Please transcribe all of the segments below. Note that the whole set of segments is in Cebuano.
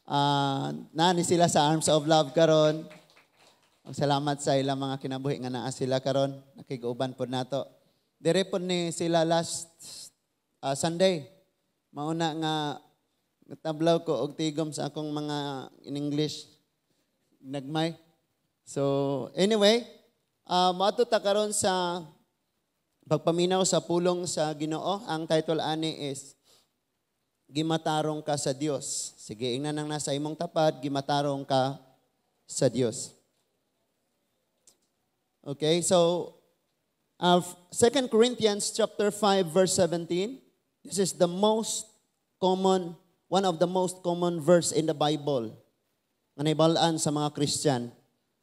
Naa ni sila sa Arms of Love karon. Ug salamat sa ilang mga kinabuhi nga naa sila karon. Nakig-uban pod nato. Dire pod ni sila last Sunday. Mauna nga tablaw ko og tigom sa akong mga in English nagmay. So anyway, moadto ta karon sa pagpaminaw sa pulong sa Ginoo. Ang title ani is "Gimatarong Ka sa Dios." Sige, ingnan nang nasa imong tapad, "Gimatarong ka sa Dios." Okay, so 2 Corinthians chapter 5 verse 17. This is the most common, one of the most common verse in the Bible nga nahibalaan sa mga Christian.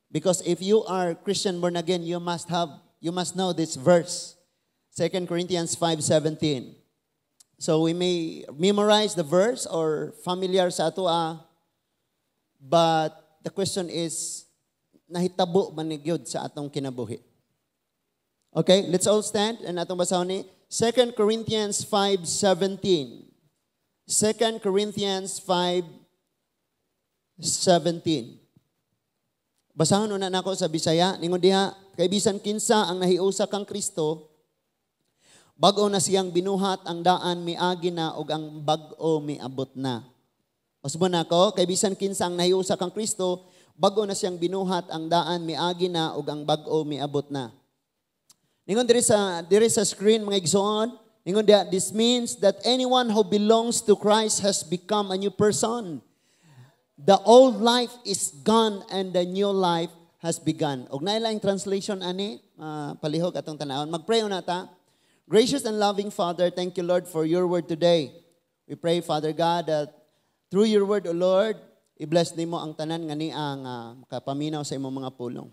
Because if you are Christian born again, you must know this verse. 2 Corinthians 5:17. So we may memorize the verse or familiar sa ato but the question is, nahitabo man ni gyud sa atong kinabuhi? Okay, let's all stand and atong basahon ni 2 Corinthians 5:17. 2 Corinthians 5:17. Basahon una nako sa Bisaya. Ningon diha, "Kay bisan kinsa ang nahiusa kang Kristo, bag-o na siyang binuhat, ang daan miagi na ug ang bag-o miabot na." Usbon nako, "Kay bisan kinsa ang nahiusa kang Kristo, bag-o na siyang binuhat, ang daan miagi na ug ang bag-o miabot na." Ningon diri sa screen, mga igsoon, ningon diha, "This means that anyone who belongs to Christ has become a new person. The old life is gone and the new life has begun." Og naay laing translation ani, palihog atong tanawon. Magpray una ta. Gracious and loving Father, thank you, Lord, for your word today. We pray, Father God, that through your word, O Lord, i-bless nimo ang tanan nga niya nga makapaminaw sa imong mga pulong.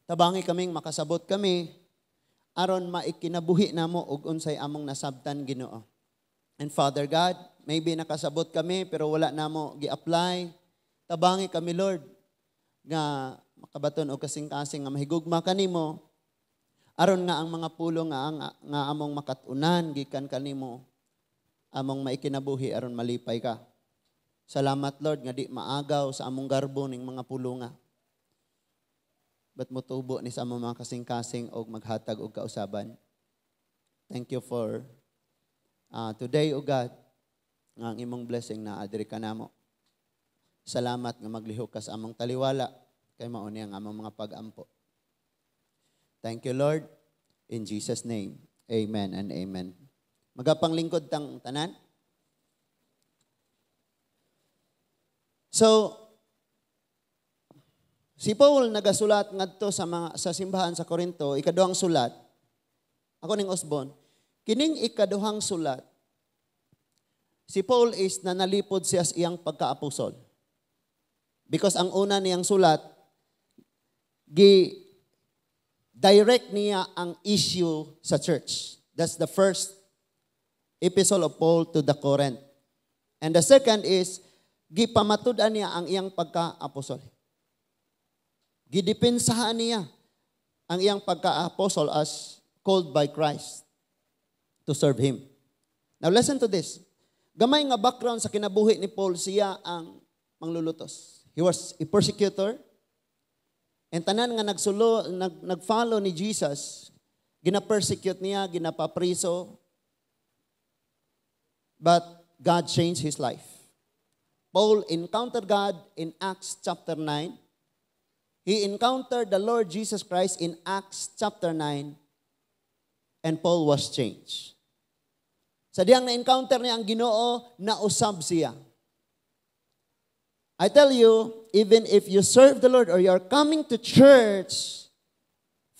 Tabangi kaming makasabot kami aron maikinabuhi namo og unsay among nasabtan, Ginoo. And Father God, maybe nakasabot kami pero wala namo gi-apply. Tabangi kami, Lord, nga makabaton og kasing-kasing nga mahigugma kanimo aron nga ang mga pulong nga among makatunan gikan kanimo among maikinabuhi aron malipay ka. Salamat, Lord, nga di maagaw sa among garbo ning mga pulonga. But motubo ni sa among mga kasing-kasing og maghatag og kausaban. Thank you for today, O God, nga ang imong blessing na adiri kanamo. Salamat nga maglihok ka sa among taliwala kay mao ni ang among mga pag-ampo. Thank you, Lord. In Jesus' name, amen and amen. Magapanglingkod tang tanan. So, si Paul nagasulat ngadto sa simbahan sa Corinto, ikaduhang sulat. Ako ning Osborne, kining ikaduhang sulat, si Paul is nanalipod siya sa iyang pagka-apostol. Because ang una niyang sulat, gi direct niya ang issue sa church. That's the first epistle of Paul to the Corinth. And the second is, gipamatud-an niya ang iyang pagka-apostol. Gidepensahan niya ang iyang pagka-apostol as called by Christ to serve Him. Now listen to this. Gamay nga background sa kinabuhi ni Paul, siya ang manglulutos. He was a persecutor. And tanan nga nag-follow ni Jesus, gina-persecute niya, ginapapriso. But God changed his life. Paul encountered God in Acts chapter 9. He encountered the Lord Jesus Christ in Acts chapter 9, and Paul was changed. Sa diyang na-encounter niya ang Ginoo, nausab siya. I tell you, even if you serve the Lord or you are coming to church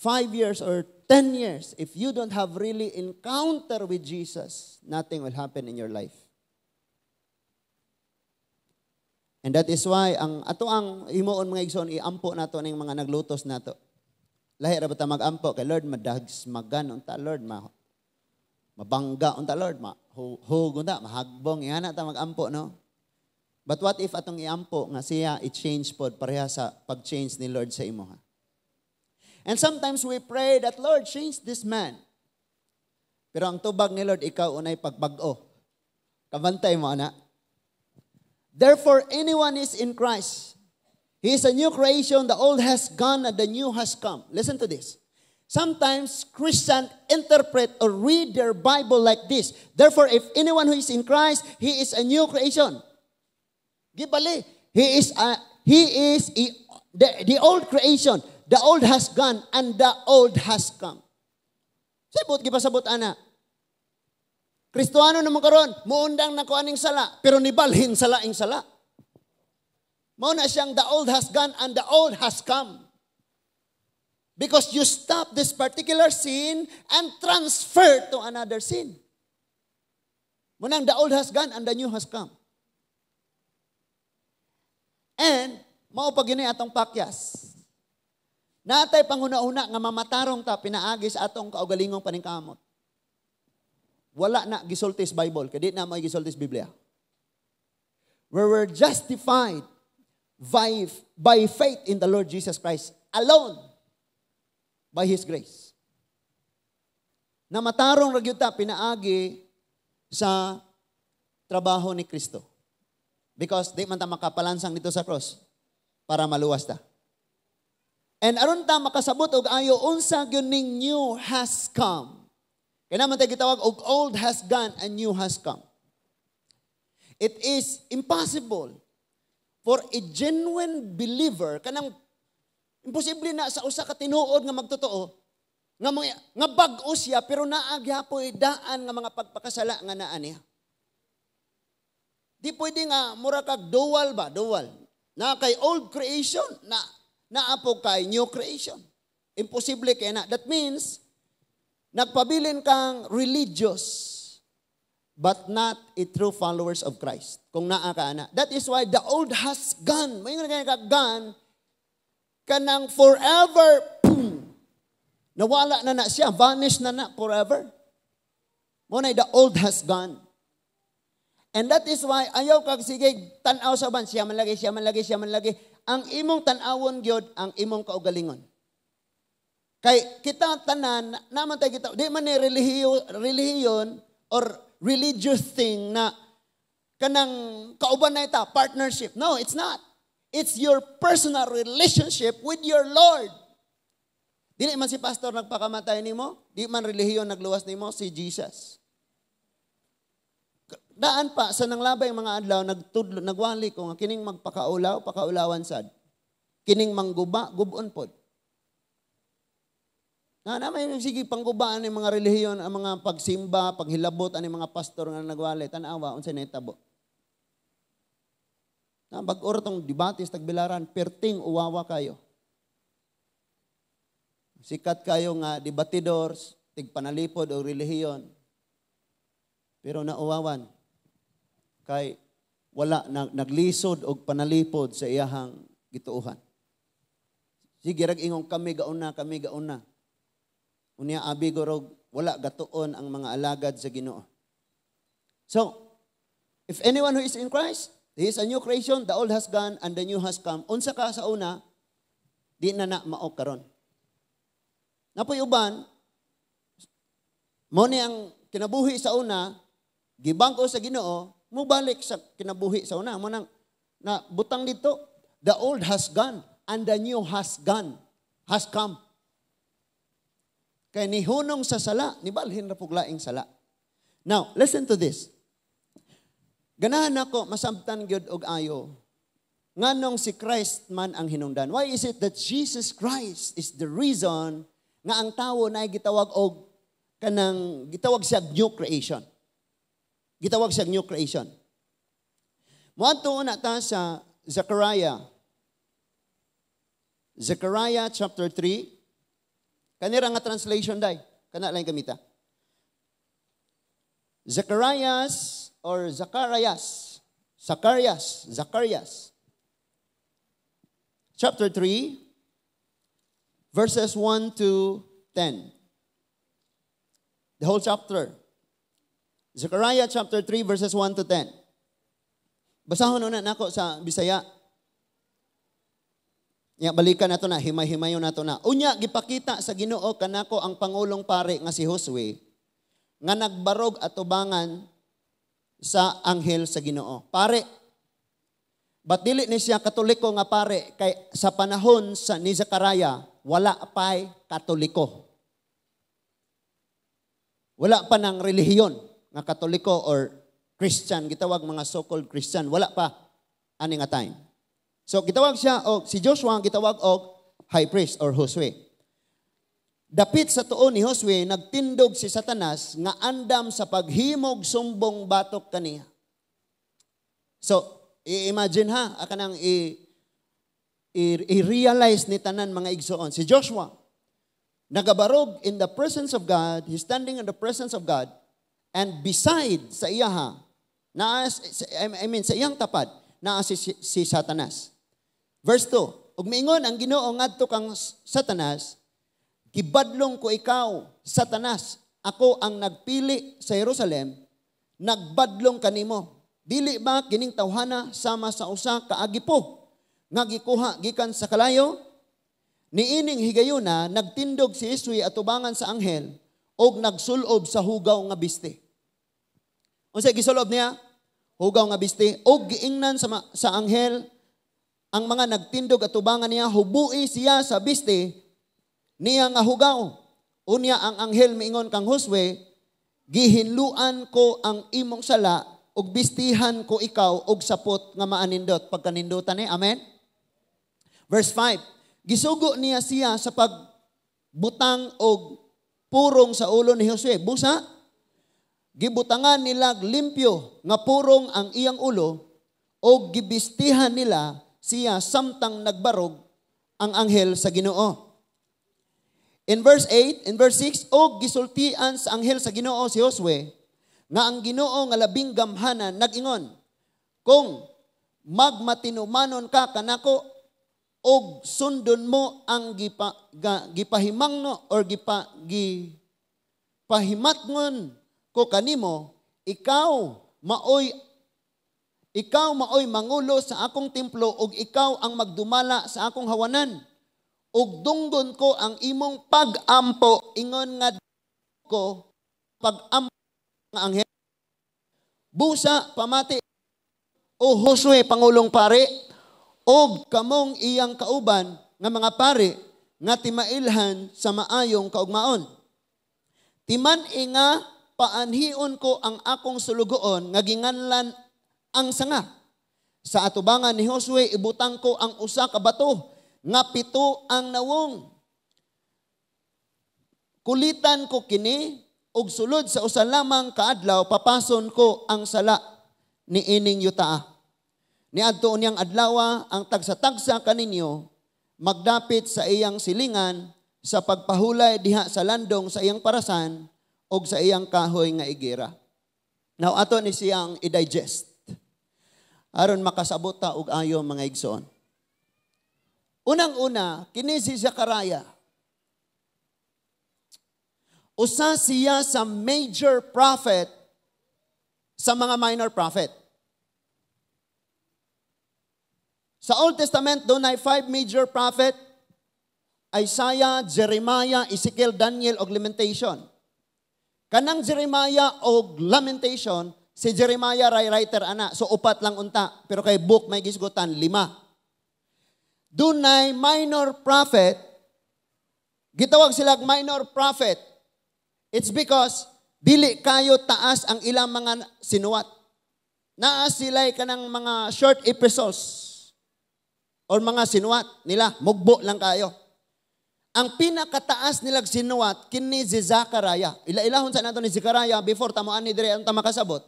5 years or 10 years, if you don't have really encounter with Jesus, nothing will happen in your life. And that is why ang ato ang himuon, mga igsoon, iampo nato ning mga naglutos nato. Lahi ra ba ta mag-ampo kay Lord, madags magan unta Lord, ma mabangga unta Lord, ma hug unta, mahagbong ingana ta mag-ampo, no? But what if atong iampo nga siya i-change pod pareha sa pag-change ni Lord sa imo ha? And sometimes we pray that, "Lord, change this man." Pero ang tubag ni Lord, "Ikaw unay pagbag-o." Kabantay mo, ana. Therefore, anyone is in Christ, he is a new creation. The old has gone and the new has come. Listen to this. Sometimes Christians interpret or read their Bible like this. Therefore, if anyone who is in Christ, he is a new creation. Gibali. He is the old creation. The old has gone and the old has come. Sabot, gipasabot ana. Kristohano naman karon, muundang na ko aning sala, pero nibalhin sa laing sala. Mao na siyang the old has gone and the old has come. Because you stop this particular sin and transfer to another sin. Mao nang the old has gone and the new has come. And mao pa gini atong pakyas. Natay panghuna-huna nga mamatarong ta pinaagi sa atong kaugalingong paningkamot. Wala na gisulti sa Bible, kay di na mo gisulti sa Biblia. We were justified by faith in the Lord Jesus Christ alone, by His grace. Na matarong ra gyud ta pinaagi sa trabaho ni Kristo. Because di man ta makapalansang dito sa cross para maluwas ta. And aron ta makasabot og ayo unsa gyud ning new has come. Kaya naman tayo gitawag og old has gone and new has come. It is impossible for a genuine believer, kanang imposible na sa usa ka tinuod nga magtotoo nga bag-o siya pero naa gyapoy daan nga mga pagpakasala nga naa niya. Di pwede nga mura kag dual ba, dual. Na kay old creation, na naa po kay new creation. Imposible kay na. That means nagpabilin kang religious but not a true followers of Christ. Kung naa ka ana. That is why the old has gone. May nga ka gone, kanang forever, boom, nawala na na siya, vanish na na forever. Mao na the old has gone. And that is why ayaw kag sige tan-aw sa uban, siya man lagi, siya man lagi, siya man lagi. Ang imong tan-awon gyud ang imong kaugalingon. Kay kita tanan naman tay kita di man ni relihiyon or religious thing na kanang kauban na ita, partnership. No, it's not. It's your personal relationship with your Lord. Dili man si pastor nagpakamatay nimo, di man relihiyon nagluwas nimo, si Jesus. Daan pa sa nanglabay mga adlaw nagtudlo, nagwali ko nga kining magpakaulaw, pakaulawan sad. Kining mangguba, gubon pod. Na na may sige panggubaan ni mga relihiyon, ang mga pagsimba, paghilabot ani mga pastor nga nagwali, tan-awa unsa nahitabo. Na bag-o tong debate sa Tagbilaran, perting uwawa kayo. Sikat kayo nga debatidors, tigpanalipod o relihiyon. Pero nauwawan kay wala na, naglisod og panalipod sa iyahang gituohan. Sige rag ingong kami gauna, kami gauna. Unya abi gurog wala gatuon ang mga alagad sa Ginoo. So, if anyone who is in Christ, he is a new creation, the old has gone and the new has come. Unsa ka sa una, di na na mao karon. Napoy uban, mo ni ang kinabuhi sa una, gibang-o sa Ginoo, mubalik sa kinabuhi sa una. Mo nang na butang dito, the old has gone and the new has gone, has come. Kay nihunong sa sala, nibalhin ra pug laing sala. Now, listen to this. Ganahan ako masabtan gyud og ayo. Nganong si Christ man ang hinungdan? Why is it that Jesus Christ is the reason nga ang tawo na gitawag og kanang gitawag siya new creation? Gitawag siya new creation. Moadto na ta sa Zechariah. Zechariah chapter 3. Kanira nga translation day. Kana lang gamita. Zacharias or Zacharias. Zacharias. Zacharias. Chapter 3, verses 1 to 10. The whole chapter. Zechariah chapter 3, verses 1 to 10. Basahon una nako sa Bisaya. Ya, balikan nato na, himay-himayon nato na. Unya, gipakita sa Ginoo kanako ang pangulong pare nga si Josue, nga nagbarog atubangan sa anghel sa Ginoo. Pare. But dili ni siya Katoliko nga pare kay sa panahon sa ni Zechariah, wala pa'y Katoliko. Wala pa ng relihiyon nga Katoliko or Christian, gitawag mga so-called Christian, wala pa ani nga time. So gitawag siya og si Joshua, gitawag og high priest or Josue. Dapit sa tuon ni Josue, nagtindog si Satanas nga andam sa paghimog sumbong batok kaniya. So, i-imagine ha, akanang i-realize ni tanan, mga igsoon. Si Joshua, nagabarog in the presence of God, he's standing in the presence of God, and beside sa iyaha, naa, I mean, sa iyang tapad, naa si Satanas. Verse 2, ug miingon ang Ginoo ngadto kang Satanas, "Gibadlong ko ikaw, Satanas, ako ang nagpili sa Jerusalem, nagbadlong kanimo. Dili ba kining tawhana sama sa usa ka agipo nga gikuha gikan sa kalayo?" Niining higayuna, nagtindog si Josue atubangan sa anghel og nagsulob sa hugaw nga biste. Unsa gisulob niya? Hugaw nga biste. Og giingnan sa anghel ang mga nagtindog atubangan niya, hubui siya sa biste niya nga hugaw. Unya ang anghel miingon kang Josue, "Gihinluan ko ang imong sala ug bistihan ko ikaw og sapot nga maanindot." Pagkanindutan ni, amen? Verse 5, gisugo niya siya sa pagbutang og purong sa ulo ni Josue. Busa, gibutangan nila limpyo nga purong ang iyang ulo og gibistihan nila siya samtang nagbarog ang anghel sa Ginoo. In verse 8, in verse 6, og gisultian sa anghel sa Ginoo si Josue nga ang Ginoo nga labing gamhanan nag-ingon, "Kung magmatinumanon ka kanako og sundon mo ang gipahimangno or gipahimatngon ko kanimo, ikaw maoy mangulo sa akong templo ug ikaw ang magdumala sa akong hawanan. Ug dunggon ko ang imong pag-ampo," ingon nga ko pag-ampo nga anghel. "Busa pamati, o Josue pangulong pare, og kamong iyang kauban nga mga pare nga timailhan sa maayong kaugmaon. Timan-i nga paanhion ko ang akong sulugoon nga ginganlan ang Sanga. Sa atubangan ni Josue ibutang ko ang usa ka bato nga pito ang nawong. Kulitan ko kini ug sulod sa usa lamang ka adlaw papason ko ang sala ni ining yutaa. Niadto niyang adlawa ang tagsa-tagsa kaninyo magdapit sa iyang silingan sa pagpahulay diha sa landong sa iyang parasan og sa iyang kahoy nga igera." Now ato ni siyang i-digest aron makasabot ta og ayo, mga igsoon. Unang-una, kini si Zechariah. Usa siya sa major prophet sa mga minor prophet. Sa Old Testament, dunay five major prophet: Isaiah, Jeremiah, Ezekiel, Daniel, og Lamentation. Kanang Jeremiah og Lamentation, si Jeremiah ray writer ana. So upat lang unta. Pero kay book may gisgutan, lima. Dunay minor prophet, gitawag sila minor prophet. It's because dili kayo taas ang ilang mga sinuwat. Naa sila'y kanang mga short epistles or mga sinuwat nila, mugbo lang kayo. Ang pinakataas nilag sinuwat kini si Zachariah. Ila-ilahon sa nato ni Zechariah before tamuan ni dire ang makasabot.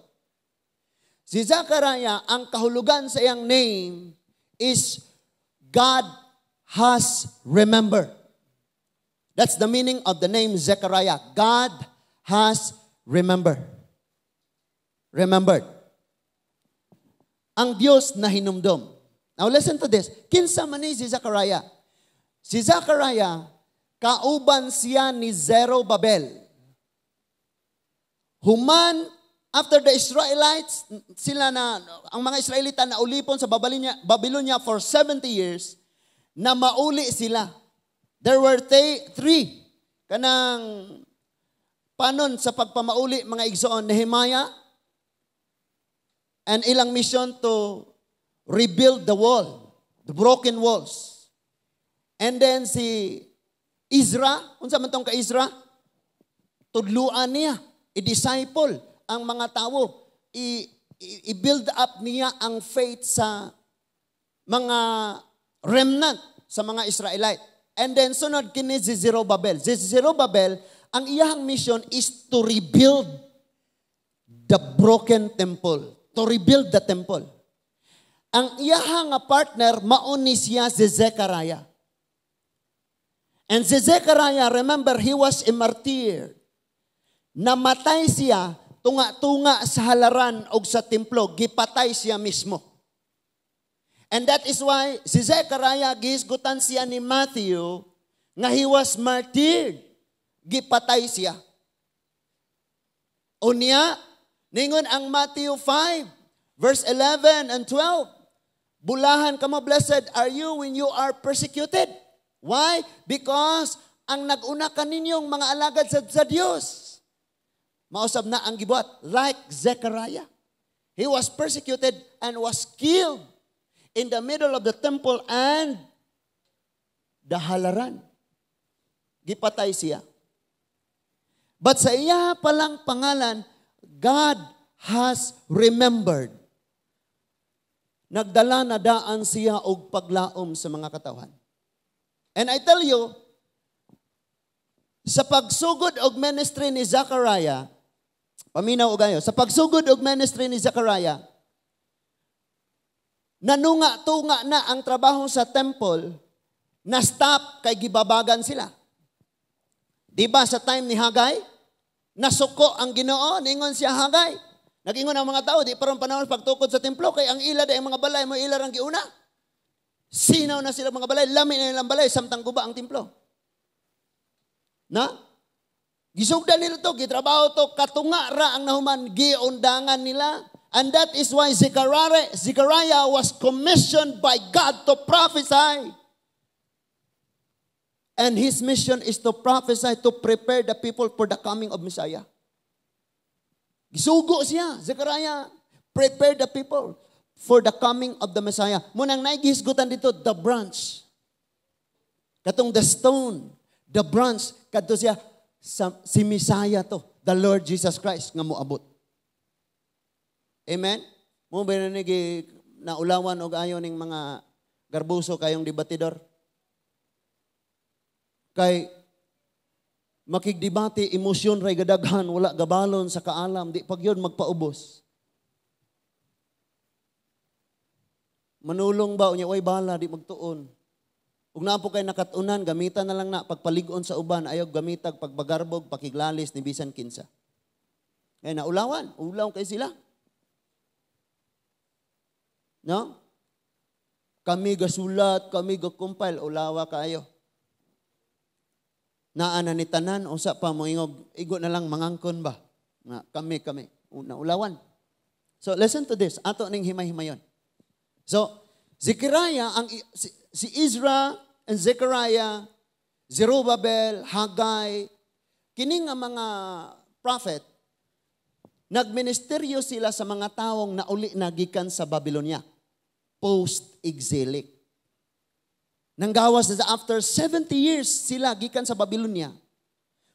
Si Zachariah, ang kahulugan sa iyang name is God has remembered. That's the meaning of the name Zechariah. God has remembered. Remembered. Ang Diyos na hinumdom. Now listen to this. Kinsa man ni si Zechariah? Si Zechariah, kauban siya ni Zerubbabel. Human, after the Israelites, sila na, ang mga Israelita na ulipon sa Babylonia for 70 years, na mauli sila. There were three kanang panon sa pagpamauli, mga igsoon: Nehemiah, and ilang mission to rebuild the wall, the broken walls. And then si Ezra, unsa man tong ka Ezra? Tudluan niya, i-disciple ang mga tawo, i-build up niya ang faith sa mga remnant sa mga Israelite. And then sunod kini si Zerubbabel. Si Zerubbabel, ang iyahang mission is to rebuild the broken temple. To rebuild the temple. Ang iyahang nga partner, mao ni siya si Zechariah. And si Zechariah, remember, he was a martyr. Namatay siya tunga-tunga sa halaran og sa templo, gipatay siya mismo. And that is why si Zechariah, gihisgutan siya ni Matthew nga he was martyred. Gipatay siya. Unya, ningon ang Matthew 5, verse 11 and 12. Bulahan kamo, blessed are you when you are persecuted. Why? Because ang nag-una kaninyong mga alagad sa Dios, mausab na ang gibuhat, like Zechariah. He was persecuted and was killed in the middle of the temple and the halaran. Gipatay siya. But sa iya palang pangalan, God has remembered. Nagdala na daan siya og paglaom sa mga katawhan. And I tell you, sa pagsugod og ministry ni Zechariah, paminaw og ayo, sa pagsugod og ministry ni Zechariah, nanunga-tunga na ang trabaho sa temple, na stop kay gibabagan sila. Di ba sa time ni Haggai? Nasuko ang Ginoo, ningon siya Haggai. Nagingon ang mga tao, di pa ron panahon pagtukod sa templo, kay ang ila ang mga balay mo ila rang giuna. Sinaw na sila mga balay, lami na nilang balay, samtang guba ang templo. Na? Gisugdan nila to, gitrabaho to, katunga ra ang nahuman, giundangan nila. And that is why Zechariah was commissioned by God to prophesy. And his mission is to prophesy, to prepare the people for the coming of Messiah. Gisugo siya, Zechariah, prepare the people for the coming of the Messiah. Munang naigihisgutan dito, the branch. Katong the stone, the branch, kadto siya, sa, si Messiah to, the Lord Jesus Christ nga moabot. Amen? Mo ba na naulawan og ayo ning mga garbuso kayong debatidor? Kay makigdebate, emosyon ray gadaghan, wala gabalon sa kaalam, di pag yun magpaubos. Manulong ba unya way bala di magtuon. Ug naa po kay nakatunan, gamitan na lang na pagpalig-on sa uban, ayaw gamitag pagbagarbog, pakiglalis ni bisan kinsa. Kaya naulawan, ulaw kay sila. No? Kami gasulat, kami ga-compile, ulawa kayo. Naa na ni tanan, usa pa mo ingog, igo na lang mangangkon ba? Nga kami kami, naulawan. So listen to this, ato ning himay-himayon. So, Zechariah, si Ezra and Zechariah, Zerubbabel, Haggai, kini nga mga prophet, nagministeryo sila sa mga taong nauli na gikan sa Babylonia, post-exilic. Nanggawas na after 70 years sila gikan sa Babylonia.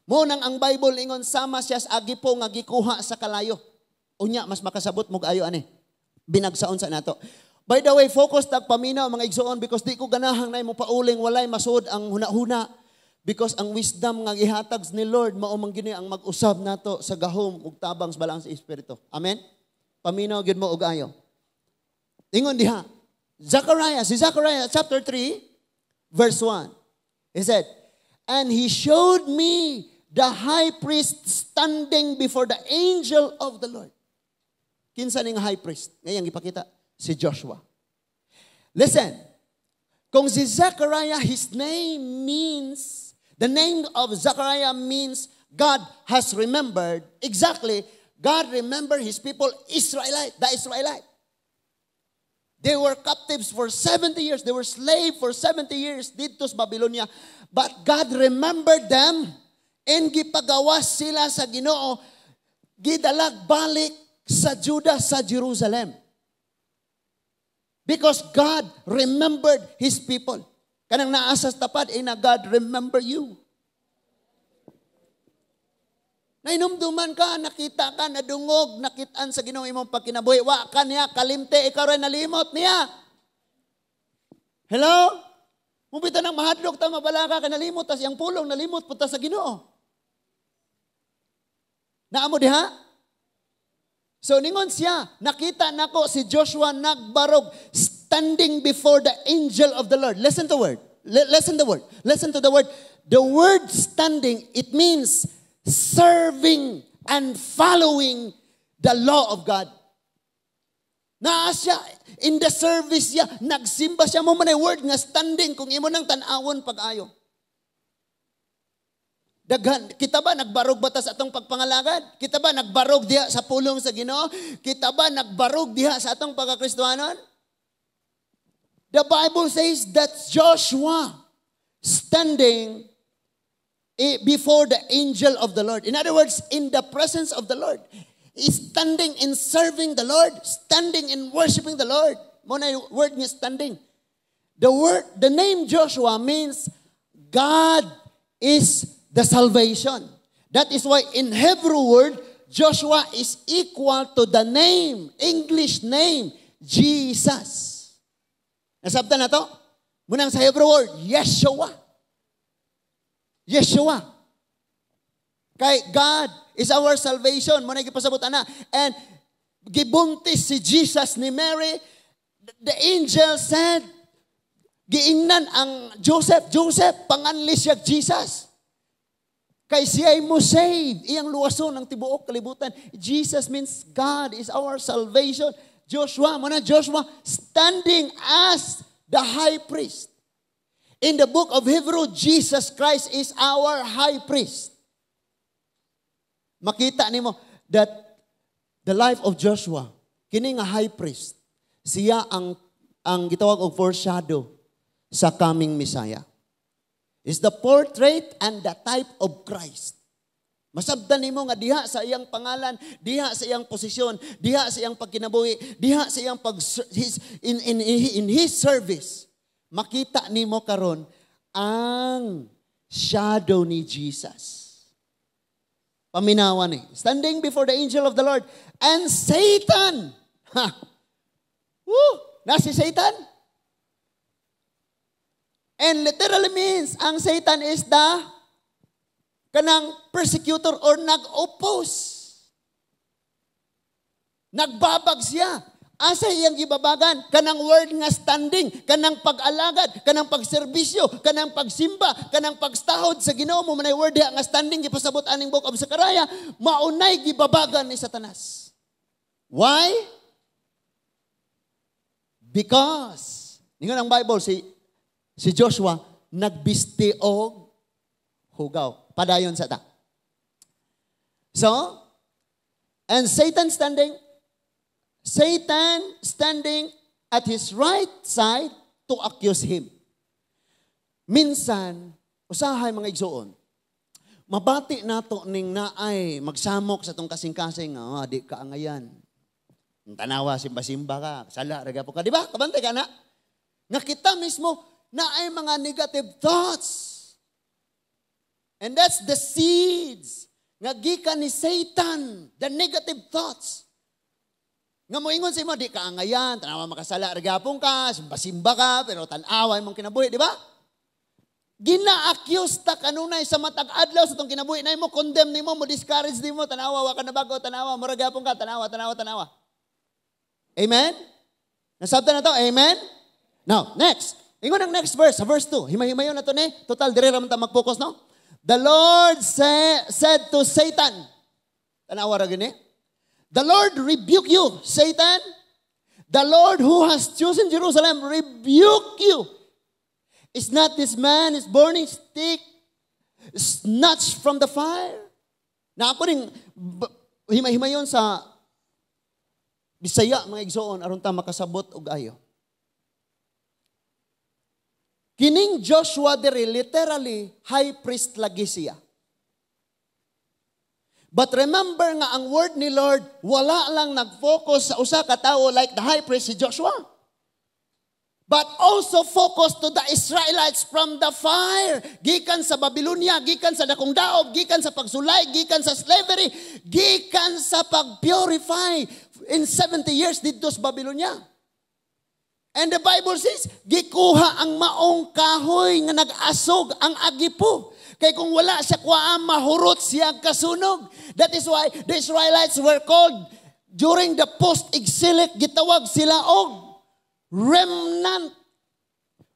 Mo nang ang Bible ingon sama siya sa agipo nga gikuha sa kalayo. Unya mas makasabot mo ayo ani. Binagsaon sa nato. By the way, focus tag paminaw mga igsoon because di ko ganahang nay mo pauling walay masud ang huna-huna because ang wisdom nga gihatag ni Lord mao man gini ang mag-usab nato sa gahom ug tabang sa balaang sa Espiritu. Amen. Paminaw gyud mo og ayo. Ingon diha, Zechariah, si Zechariah chapter 3 verse 1. He said, "And he showed me the high priest standing before the angel of the Lord." Kinsa ning high priest? Ngayon ipakita si Joshua. Listen, kung si Zechariah, his name means, the name of Zechariah means God has remembered. Exactly, God remembered His people, Israelite, the Israelite. They were captives for 70 years. They were slaves for 70 years dito sa Babylonia. But God remembered them and gipagawas sila sa Ginoo, gidalag balik sa Judah, sa Jerusalem. Because God remembered His people. Kanang naa sa tapad, eh na God remember you. Nainumduman ka, nakita ka, nadungog, nakitaan sa Ginoo imong pagkinabuhi. Wa ka niya, kalimte, ikaw rin nalimot niya. Hello? Mubita nang mahadlok ta, mabalaka ka, nalimot ta siyang pulong, nalimot punta sa Ginoo. Naamo diha? So ningon siya, nakita nako si Joshua nagbarog standing before the angel of the Lord. Listen to word. Listen the word. Listen to the word. The word "standing," it means serving and following the law of God. Naa siya, in the service siya, nagsimba siya mo man ay word nga "standing" kung imo nang tan-awon pag-ayo. Daghan, kita ba nagbarog ba ta sa atong pagpangalagad? Kita ba nagbarog diha sa pulong sa Ginoo? Kita ba nagbarog diha sa atong pagkakristohanon? The Bible says that Joshua standing before the angel of the Lord. In other words, in the presence of the Lord. Is standing in serving the Lord, standing in worshiping the Lord. Mo na yung word nga "standing." The word, the name Joshua means God is the salvation. That is why in Hebrew word, Joshua is equal to the name, English name, Jesus. Nasabtan na to? Munang sa Hebrew word, Yeshua. Yeshua. Kay God is our salvation. Mo na gipasabot ana. And gibuntis si Jesus ni Mary, the angel said, giingnan ang Joseph, "Joseph, panganli siya Jesus. Kay siya ay mo save, iyang luwason ang tibuok kalibutan." Jesus means God is our salvation. Joshua, mo na Joshua, standing as the high priest. In the book of Hebrew, Jesus Christ is our high priest. Makita nimo that the life of Joshua, kini nga high priest, siya ang gitawag og foreshadow sa coming Messiah. Is the portrait and the type of Christ. Masabtan nimo nga diha sa iyang pangalan, diha sa iyang posisyon, diha sa iyang pagkinabuhi, diha sa iyang pag his, in his service, makita nimo karon ang shadow ni Jesus. Paminawan ni. Standing before the angel of the Lord and Satan. Ha. Woo! Na si Satan. And literally means, ang Satan is the kanang persecutor or nag-oppose. Nagbabag siya. Asa iyang gibabagan? Kanang word nga "standing," kanang pag-alagad, kanang pagserbisyo, kanang pagsimba, kanang pagstahod sa Ginoo mo manay word diha nga "standing" gipasabot aning book of Zechariah, maunay gibabagan ni Satanas. Why? Because ningon ang Bible, si Joshua nagbisti og hugaw. Padayon sa ta. So, and Satan standing at his right side to accuse him. Minsan, usahay mga igsuon, mabati nato ning naay magsamok sa tong kasing-kasing, "Oh, di ka angayan. Tanawa, simba-simba ka, sala, ra po ka." Di ba? Kabantay ka na. Nga kita mismo, naay mga negative thoughts. And that's the seeds nga gikan ni Satan, the negative thoughts. Nga moingon sa imo, "Di ka angayan, tanawa makasala, ra gyapon ka, simba-simba ka, pero tan-awa imong kinabuhi," di ba? Gina-accuse ta kanunay sa matag adlaw sa tong kinabuhi na mo condemn nimo, mo discourage nimo, "Tanawa, wa ka na bago, tanawa, mura gyapon ka, tanawa, tanawa, tanawa." Amen? Nasabtan na to? Amen? Now, next. Ingon ang next verse, sa verse 2. Himay-himayon na to ni. Total, dire raman ta mag-focus, no? The Lord said to Satan, tanawa ra gini, "The Lord rebuke you, Satan. The Lord who has chosen Jerusalem rebuke you. Is not this man is burning stick snatched from the fire?" Na ako rin, himay-himayon sa Bisaya mga igsoon aron ta makasabot og ayo. Kining Joshua diri literally high priest lagi siya. But remember nga ang word ni Lord wala lang nag-focus sa usa ka tawo like the high priest si Joshua. But also focus to the Israelites from the fire. Gikan sa Babylonia, gikan sa dakong daob, gikan sa pagsulay, gikan sa slavery, gikan sa pag-purify in 70 years didto sa Babylonia. And the Bible says, gikuha ang maong kahoy nga nag-asog ang agipo. Kay kung wala siya kuha, mahurot siya kasunog. That is why the Israelites were called during the post-exilic, gitawag sila og remnant.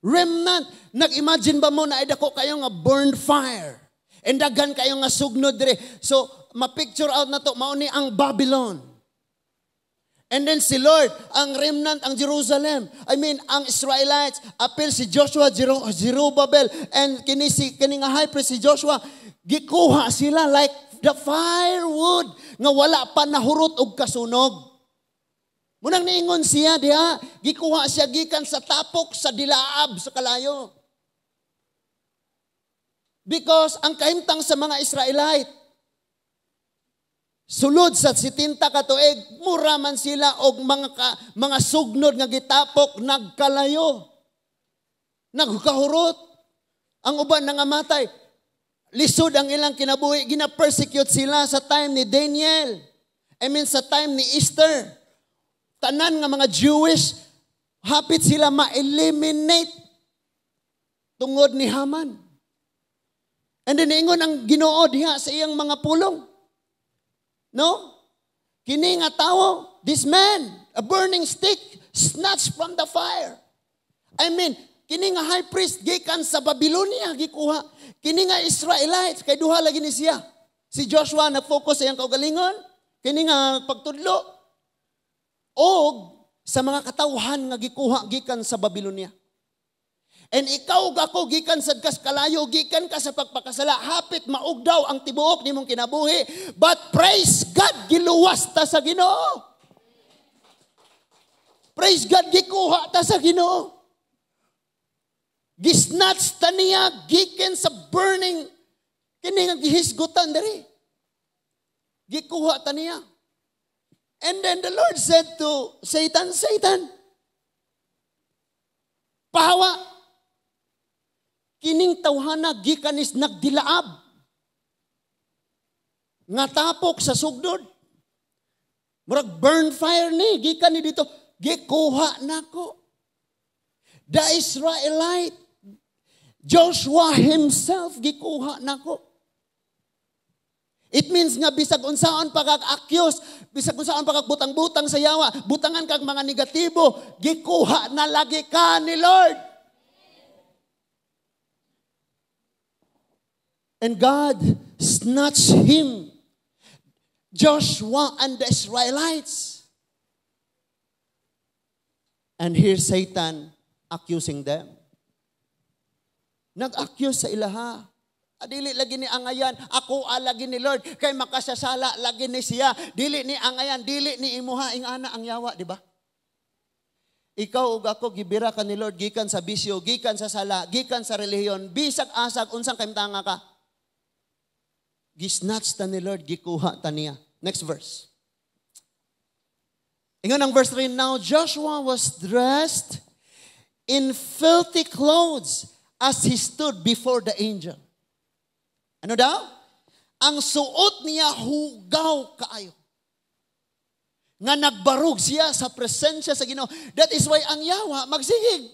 Remnant. Nag-imagine ba mo na ay dako kayo nga burned fire? And daghan kayo nga sugnod dire. So, ma-picture out na to, mao ni ang Babylon. And then si Lord, ang remnant, ang Jerusalem. I mean, ang Israelites, apil si Joshua, Zerubbabel, and kini nga high priest si Joshua, gikuha sila like the firewood nga wala pa nahurot og kasunog. Munang niingon siya diha, gikuha siya gikan sa tapok sa dilaab sa kalayo. Because ang kahimtang sa mga Israelite, sulod sa 70 ka tuig, mura man sila og mga sugnod nga gitapok nagkalayo. Nagkahurot. Ang uban nangamatay. Lisod ang ilang kinabuhi, gina-persecute sila sa time ni Daniel. I mean, sa time ni Esther. Tanan nga mga Jewish, hapit sila ma-eliminate tungod ni Haman. And then ingon ang Ginoo diha sa iyang mga pulong. No? Kini nga tawo, this man, a burning stick, snatched from the fire. I mean, kini nga high priest gikan sa Babylonia gikuha. Kini nga Israelites kay duha lagi ni siya. Si Joshua nag-focus sa iyang kaugalingon, kini nga pagtudlo og sa mga katawhan nga gikuha gikan sa Babylonia. And ikaw ug ako gikan sad kas kalayo, gikan ka sa pagpakasala, hapit maugdaw ang tibuok nimong kinabuhi, but praise God, giluwas ta sa Ginoo. Praise God, gikuha ta sa Ginoo. Gisnatch ta niya gikan sa burning kini nga gihisgutan diri. Gikuha ta niya. And then the Lord said to Satan, "Satan, pahawa. Kining tawhana gikan is nagdilaab nga tapok sa sugdod. Murag burn fire ni, gikan ni dito, gikuha nako. The Israelite, Joshua himself, gikuha nako." It means nga bisag unsaon pa kag accuse, bisag unsaon pa kag butang-butang sa yawa, butangan kag mga negatibo, gikuha na lagi ka ni Lord. And God snatched him, Joshua and the Israelites. And here Satan accusing them. Nag-accuse sa ilaha. Dili lagi ni angayan, ako lagi ni Lord, kay makasasala lagi ni siya. Dili ni angayan, dili ni imuha ingana ang yawa, di ba? Ikaw ug ako gibira ka ni Lord gikan sa bisyo, gikan sa sala, gikan sa relihiyon, bisag asag unsang kahimtanga ka. Gisnatch ta ni Lord, gikuha ta niya. Next verse. Ingon ang verse 3, "Now Joshua was dressed in filthy clothes as he stood before the angel." Ano daw? Ang suot niya hugaw kaayo. Nga nagbarog siya sa presensya sa Ginoo. That is why ang yawa magsigig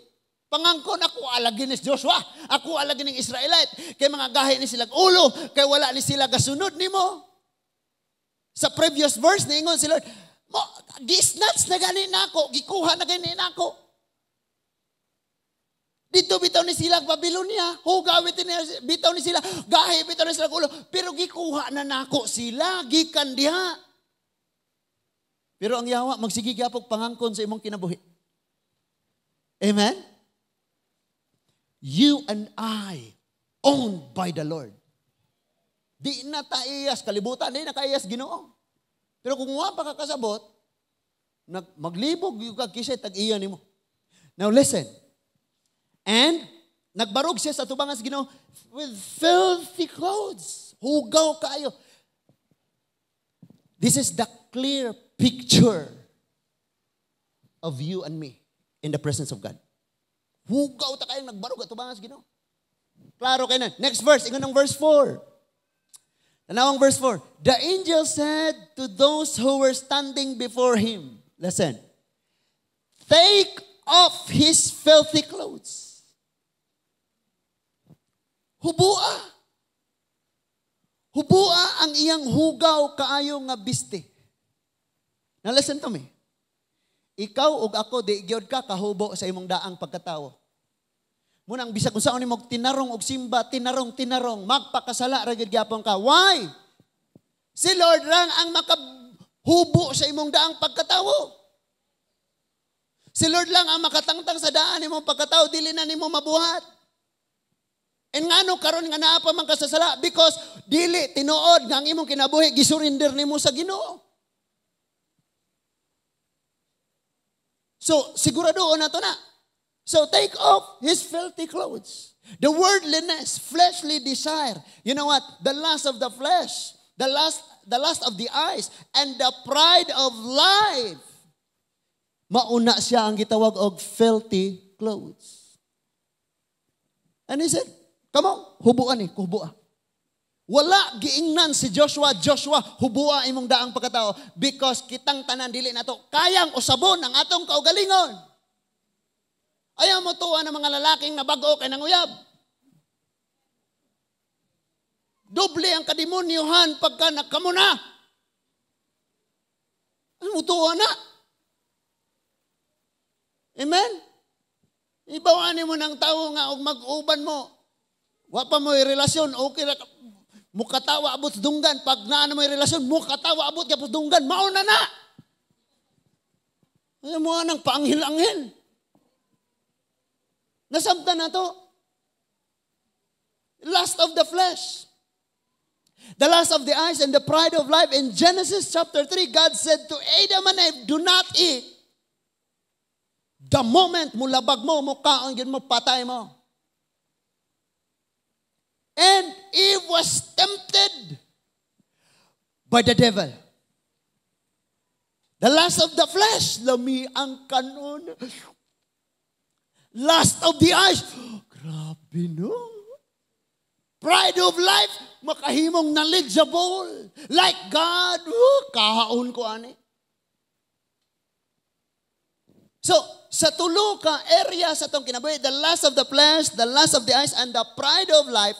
pangangkon, "Ako alagi ni Joshua, ako alagi ning Israelite, kay mga gahi ni sila ulo, kay wala ni sila gasunod nimo." Sa previous verse niingon si Lord, "Mo gisnatch na gani nako, gikuha na gani nako. Dito bitaw ni sila Babylonia, hugaw bitaw ni sila, gahi bitaw ni sila ulo, pero gikuha na nako sila gikan diha." Pero ang yawa magsige gyapon pangangkon sa imong kinabuhi. Amen? You and I owned by the Lord. Di na taiyas kalibutan, di na kaiyas Ginoo. Pero kung wa pa ka kasabot, maglibog yung kag kisay tag-iya nimo. Now listen. And nagbarog siya sa tubangan sa Ginoo with filthy clothes. Hugaw kaayo. This is the clear picture of you and me in the presence of God. Hugaw ta kayong nagbarog atubangan sa Ginoo. Klaro kay na. Next verse, ingon ang verse 4. Tanawang verse 4. The angel said to those who were standing before him, listen, "Take off his filthy clothes." Hubua. Hubua ang iyang hugaw kaayo nga biste. Now listen to me. Ikaw ug ako, di gyud ka kahubo sa imong daang pagkatawo. Munang bisag unsaon nimo tinarong og simba, tinarong tinarong, magpakasala ra gyud gyapon ka. Why? Si Lord lang ang makahubo sa imong daang pagkatawo. Si Lord lang ang makatangtang sa daan nimong pagkatawo, dili na nimo mabuhat. And ngano karon nga naa pa man ka sa sala? Because dili tinuod nga ang imong kinabuhi gisurrender nimo sa Ginoo. So sigurado na to na. So take off his filthy clothes. The worldliness, fleshly desire. You know what? The lust of the flesh, the lust of the eyes, and the pride of life. Mauna siya ang gitawag og filthy clothes. And he said, "Come on, hubuan ni, hubua." Wala giingnan si Joshua, "Joshua, hubua imong daang pagkatao," because kitang tanan dili nato kayang usabon ang atong kaugalingon. Ayaw mo tuwa ng mga lalaking nabago kay nanguyab. Doble ang kademonyohan pagka nakamuna. Ano mo tuwa na? Amen? Ibawaan mo ng tao nga og mag-uban mo. Wa pa mo relasyon, okay ra mukatawa abot dunggan. Pag naa mo relasyon, mukatawa abot yapos dunggan, mauna na. Ayaw mo anang paanghel-anghel. Nasabtan na to. Lust of the flesh. The lust of the eyes and the pride of life. In Genesis chapter 3, God said to Adam and Eve, "Do not eat." The moment mulabag mo, mukaon yun mo, patay mo. And Eve was tempted by the devil. The lust of the flesh, lami ang kanon. Lust of the eyes, grabe no. Pride of life, makahimong knowledgeable. Like God, oh, kahaon ko ani. So, sa tulo ka area sa atong kinabuhi, the lust of the flesh, the lust of the eyes, and the pride of life,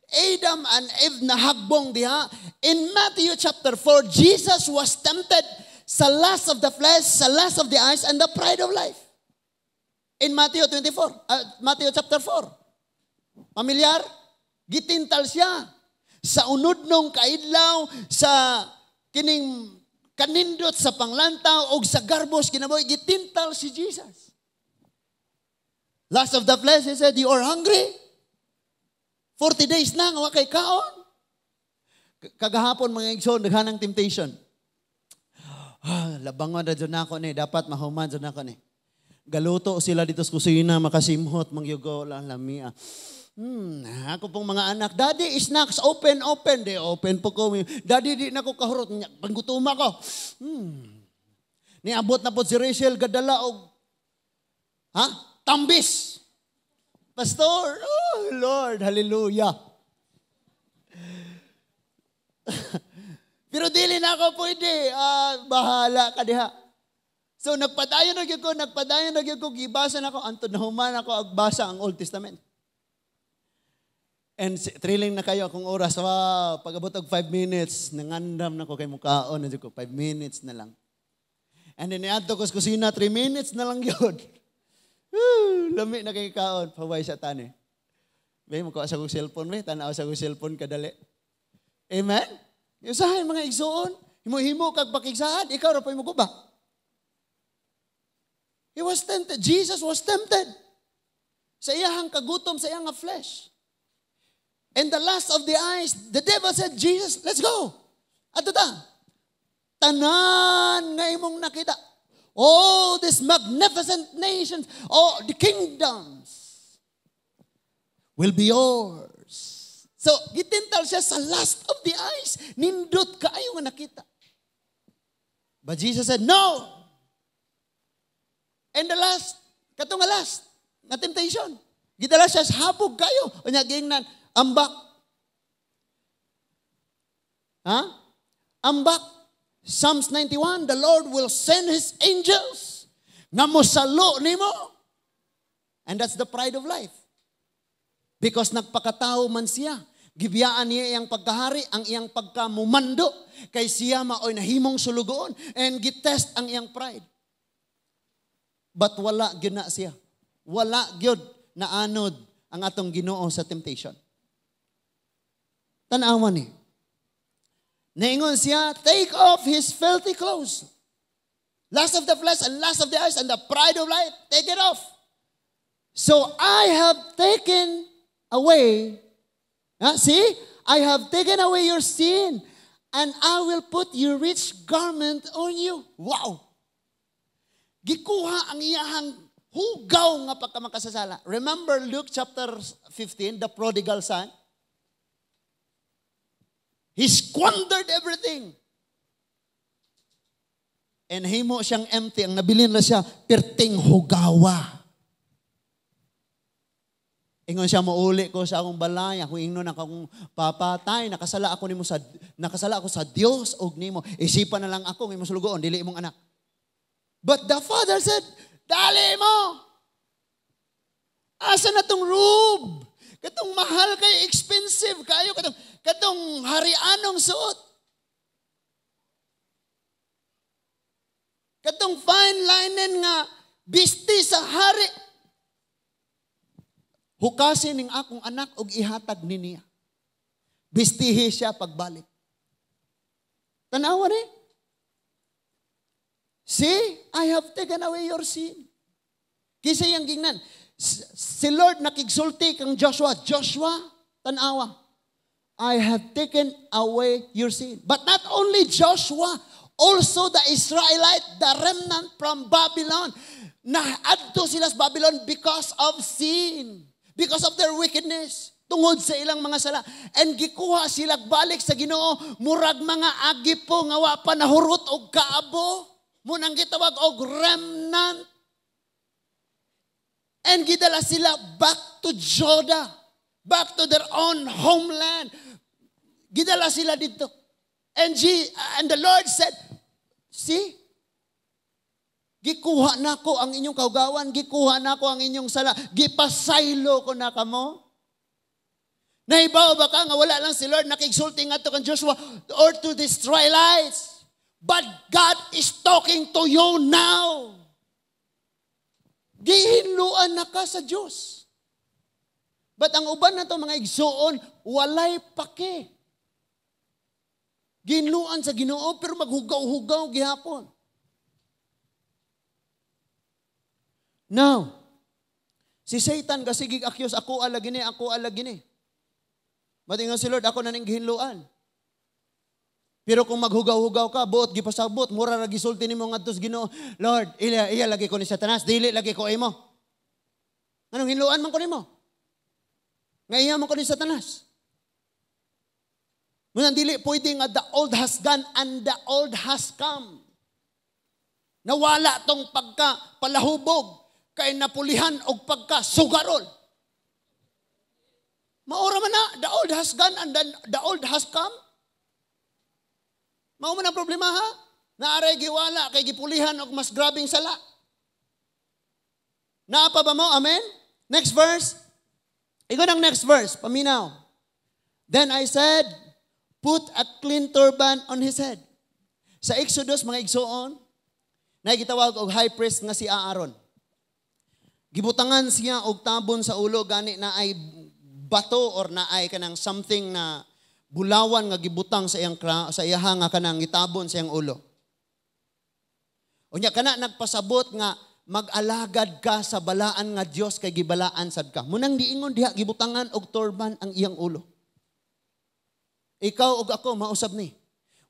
Adam and Eve nahagbong diha. In Matthew chapter 4, Jesus was tempted sa lust of the flesh, sa lust of the eyes, and the pride of life. In Matthew 24, Matthew chapter 4. Pamilyar? Gitintal siya sa unudnong kaidlaw, sa kining kanindot sa panglantaw, og sa garbos kinabuhi, gitintal si Jesus. Lust of the flesh, he said, "You are hungry. 40 days na, nga wa kay kaon." Kagahapon mga igsoon, daghanang temptation. Ah, labangon na dyan ako ni, dapat mahuman dyan ako ni. Galuto sila dito sa kusina, makasimhot, mangyugo, lang lamia. Ako pong mga anak, "Daddy, snacks, open, open." Di, open po ko. "Daddy, di na ko kahurot. Panggutuma ko." Niabot na po si Rachel, gadala og, ha? Tambis. Pastor, oh Lord, hallelujah. Pero dili na ako pwede. Ah, bahala ka diha. So nagpadayon na gyud ko, gibasa na ako, antod nahuman ako agbasa ang Old Testament. And thrilling na kayo akong oras. Wow, pag-abot og 5 minutes, nangandam na ko kay mukaon na ko, 5 minutes na lang. And then niadto ko sa kusina, 3 minutes na lang yun. Woo, lami na kay kaon, paway sa tani. May mukuha sa kong cellphone, may tanaw sa kong cellphone kadali. Amen? Usahay mga igsuon, himo-himo kag pakigsahan, ikaw ra pa'y muguba. He was tempted. Jesus was tempted. Sa iyahang kagutom, sa iyang flesh. And the lust of the eyes, the devil said, "Jesus, let's go. Ato ta. Tanan nga imong nakita. All these magnificent nations, all the kingdoms will be yours." So, gitintal siya sa lust of the eyes. Nindot kaayo nga nakita. But Jesus said, "No." And the last, katong last, Nga temptation. Gidala siya sa habog kayo. Unya giingnan, ambak. Ha? Ambak. Psalms 91, the Lord will send His angels nga mosalo nimo. And that's the pride of life. Because nagpakatao man siya. Gibiyaan niya iyang pagkahari, ang iyang pagkamumando. Kay siya maoy nahimong sulugoon. And gitest ang iyang pride. But wala gyud na siya. Wala gyud naanod ang atong Ginoo sa temptation. Tanawan ni. Naingon siya, "Take off his filthy clothes." Lust of the flesh and lust of the eyes and the pride of life, take it off. So I have taken away, see, I have taken away your sin and I will put your rich garment on you. Wow! Gikuha ang iyahang hugaw nga pagkamakasasala. Remember Luke chapter 15, the prodigal son? He squandered everything. And himo siyang empty. Ang nabilin na siya, perting hugawa. Ingon siya, "Mauli ko sa akong balay, ako ingnon na akong papatay, nakasala ako sa Dios og nimo. Isipan na lang ako ng imong sulugoon, dili imong anak." But the father said, "Dali mo. Asa na tong robe? Katong mahal kay, expensive kayo, katong harianong suot. Katong fine linen nga bisti sa hari. Hukasin ning akong anak og ihatag ni niya. Bistihi siya pagbalik." Tanawa ni. "See, I have taken away your sin." Kinsa iyang gingnan? Si Lord nakigsulti kang Joshua, "Joshua, tanawa. I have taken away your sin." But not only Joshua, also the Israelite, the remnant from Babylon. Naadto sila sa Babylon because of sin. Because of their wickedness. Tungod sa ilang mga sala. And gikuha sila balik sa Ginoo, murag mga agipo nga wa pa nahurot og kaabo. Munang gitawag og remnant. And gidala sila back to Judah. Back to their own homeland. Gidala sila dito. And the Lord said, "See, gikuha na ko ang inyong kaugawan, gikuha na ko ang inyong sala, gipasaylo ko na kamo." Nahibaw ba ka nga wala lang si Lord nakigsulti ngadto kang Joshua or to the Israelites? But God is talking to you now. Gihinluan na ka sa Diyos. But ang uban na to mga igsuon, walay pake. Gihinluan sa Ginoo pero maghugaw-hugaw gihapon. Now, si Satan gasigig accuse, "Ako alagi ni, ako alagi ni." Matingon si Lord, "Ako na ning gihinluan." Pero kung maghugaw-hugaw ka, buot gipasabot, mura ra gisulti nimo ngadto sa Ginoo, "Lord, iya, iya lagi ko ni Satanas, dili lagi ko imo. Anong hinluan man ko nimo? Nga iya man ko ni Satanas." Muna dili pwede nga the old has gone and the old has come. Nawala tong pagka palahubog kay napulihan og pagka sugarol. Maura man na, the old has gone and the old has come. Mao man ang problema ha? Naaray giwala kay gipulihan og mas grabing sala. Naa pa ba mo? Amen? Next verse. Ingon ang next verse, paminaw. Then I said, "Put a clean turban on his head." Sa Exodus, mga igsoon, nagitawag og high priest nga si Aaron. Gibutangan siya og tabon sa ulo, gani na ay bato or na ay kanang something na bulawan nga gibutang sa iyang sa iyaha nga kanang gitabon sa iyang ulo. Unya kana nagpasabot nga mag-alagad ka sa balaan nga Dios kay gibalaan sad ka. Munang diingon diha gibutangan og turban ang iyang ulo. Ikaw ug ako mausab ni.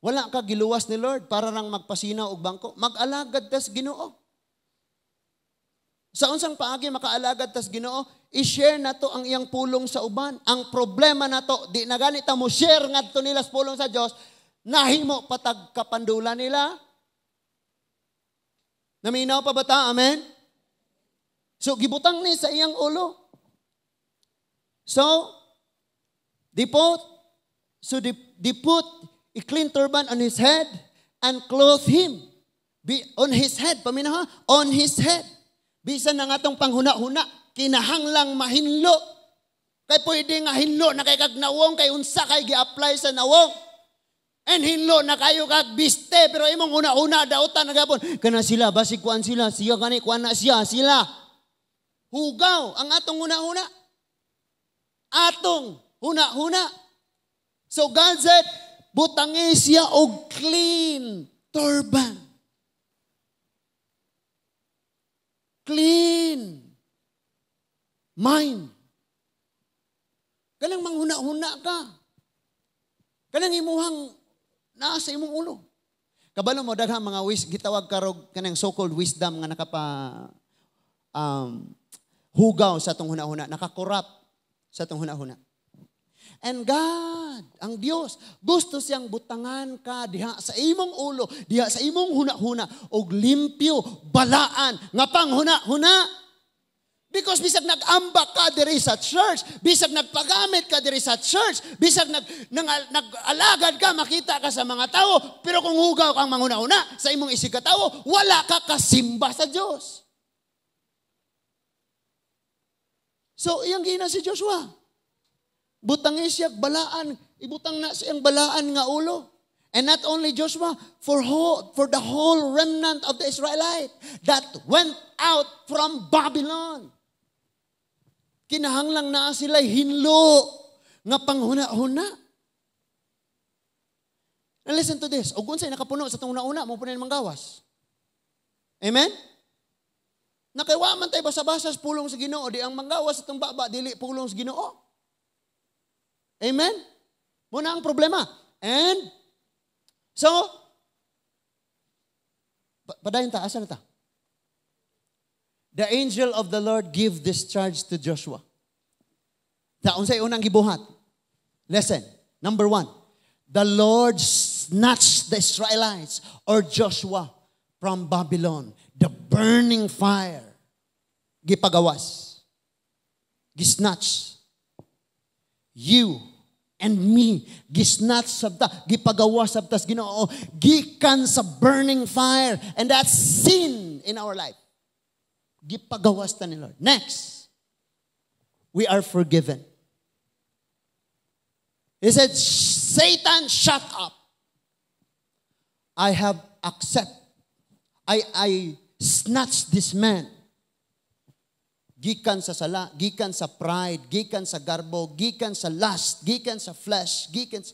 Wala ka giluwas ni Lord para rang magpasina og bangko. Mag-alagad tas Ginoo. Sa unsang paagi makaalagad tas Ginoo, i-share nato ang iyang pulong sa uban. Ang problema nato, di na ganit ta mo share ngadto nila sa pulong sa Dios, nahimo patag kapandula nila. Naminaw pa ba ta? Amen? So gibutang ni sa iyang ulo. So they put a clean turban on his head and clothe him. Be, on his head, paminaw ha? On his head. Bisan na nga tong panghuna-huna, kinahanglang mahinlo. Kay pwede nga hinlo na kay kag nawong, kay unsa kay gi-apply sa nawong. And hinlo na kayo kag biste, pero imong huna-huna, dautan na gapon. Kana sila, basig kuan sila, siya gani, kuan na siya, sila. Hugaw ang atong huna-huna. Atong huna-huna. So God said, butangi siya og clean turban. Clean mind. Kanang manghuna-huna ka. Kanang imuhang naa sa imong ulo. Kabalo mo daghang mga gitawag karog kanang so-called wisdom nga nakapa hugaw sa atong huna-huna, nakakorrupt sa atong huna-huna. And God, ang Dios, gusto siyang butangan ka diha sa imong ulo, diha sa imong huna-huna, og limpyo, balaan, nga panghuna-huna. Because bisag nag-ambak ka diri sa church, bisag nagpagamit ka diri sa church, bisag nag-alagad ka, makita ka sa mga tao, pero kung hugaw kang manghuna-huna sa imong isig katawo, wala ka kasimba sa Dios. So, iyang gina si Joshua. Butang siya balaan, ibutang na siyang balaan nga ulo. And not only Joshua, for the whole remnant of the Israelite that went out from Babylon. Kinahanglang naa sila hinlo nga panghuna-huna. Now listen to this. Og unsay nakapuno sa itong una-una, mo puno manggawas. Amen? Nakaiwa man tayo basa-basa sa pulong sa Ginoo, di ang manggawas sa itong baba, dili pulong sa Ginoo. Amen? Muna ang problema. And, so, padayon ta, asa na ta? The angel of the Lord give this charge to Joshua. Ta, unsay unang gibuhat? Listen, number 1, the Lord snatched the Israelites or Joshua from Babylon. The burning fire. Gipagawas. Gisnatch. You and me. Gisnatch sabta. Gipagawas sabtas Ginoo. Gikan sa burning fire. And that's sin in our life. Gipagawas ta ni Lord. Next, we are forgiven. He said, Satan, shut up. I have accepted. I snatched this man. Gikan sa sala, gikan sa pride, gikan sa garbo, gikan sa lust, gikan sa flesh, gikan sa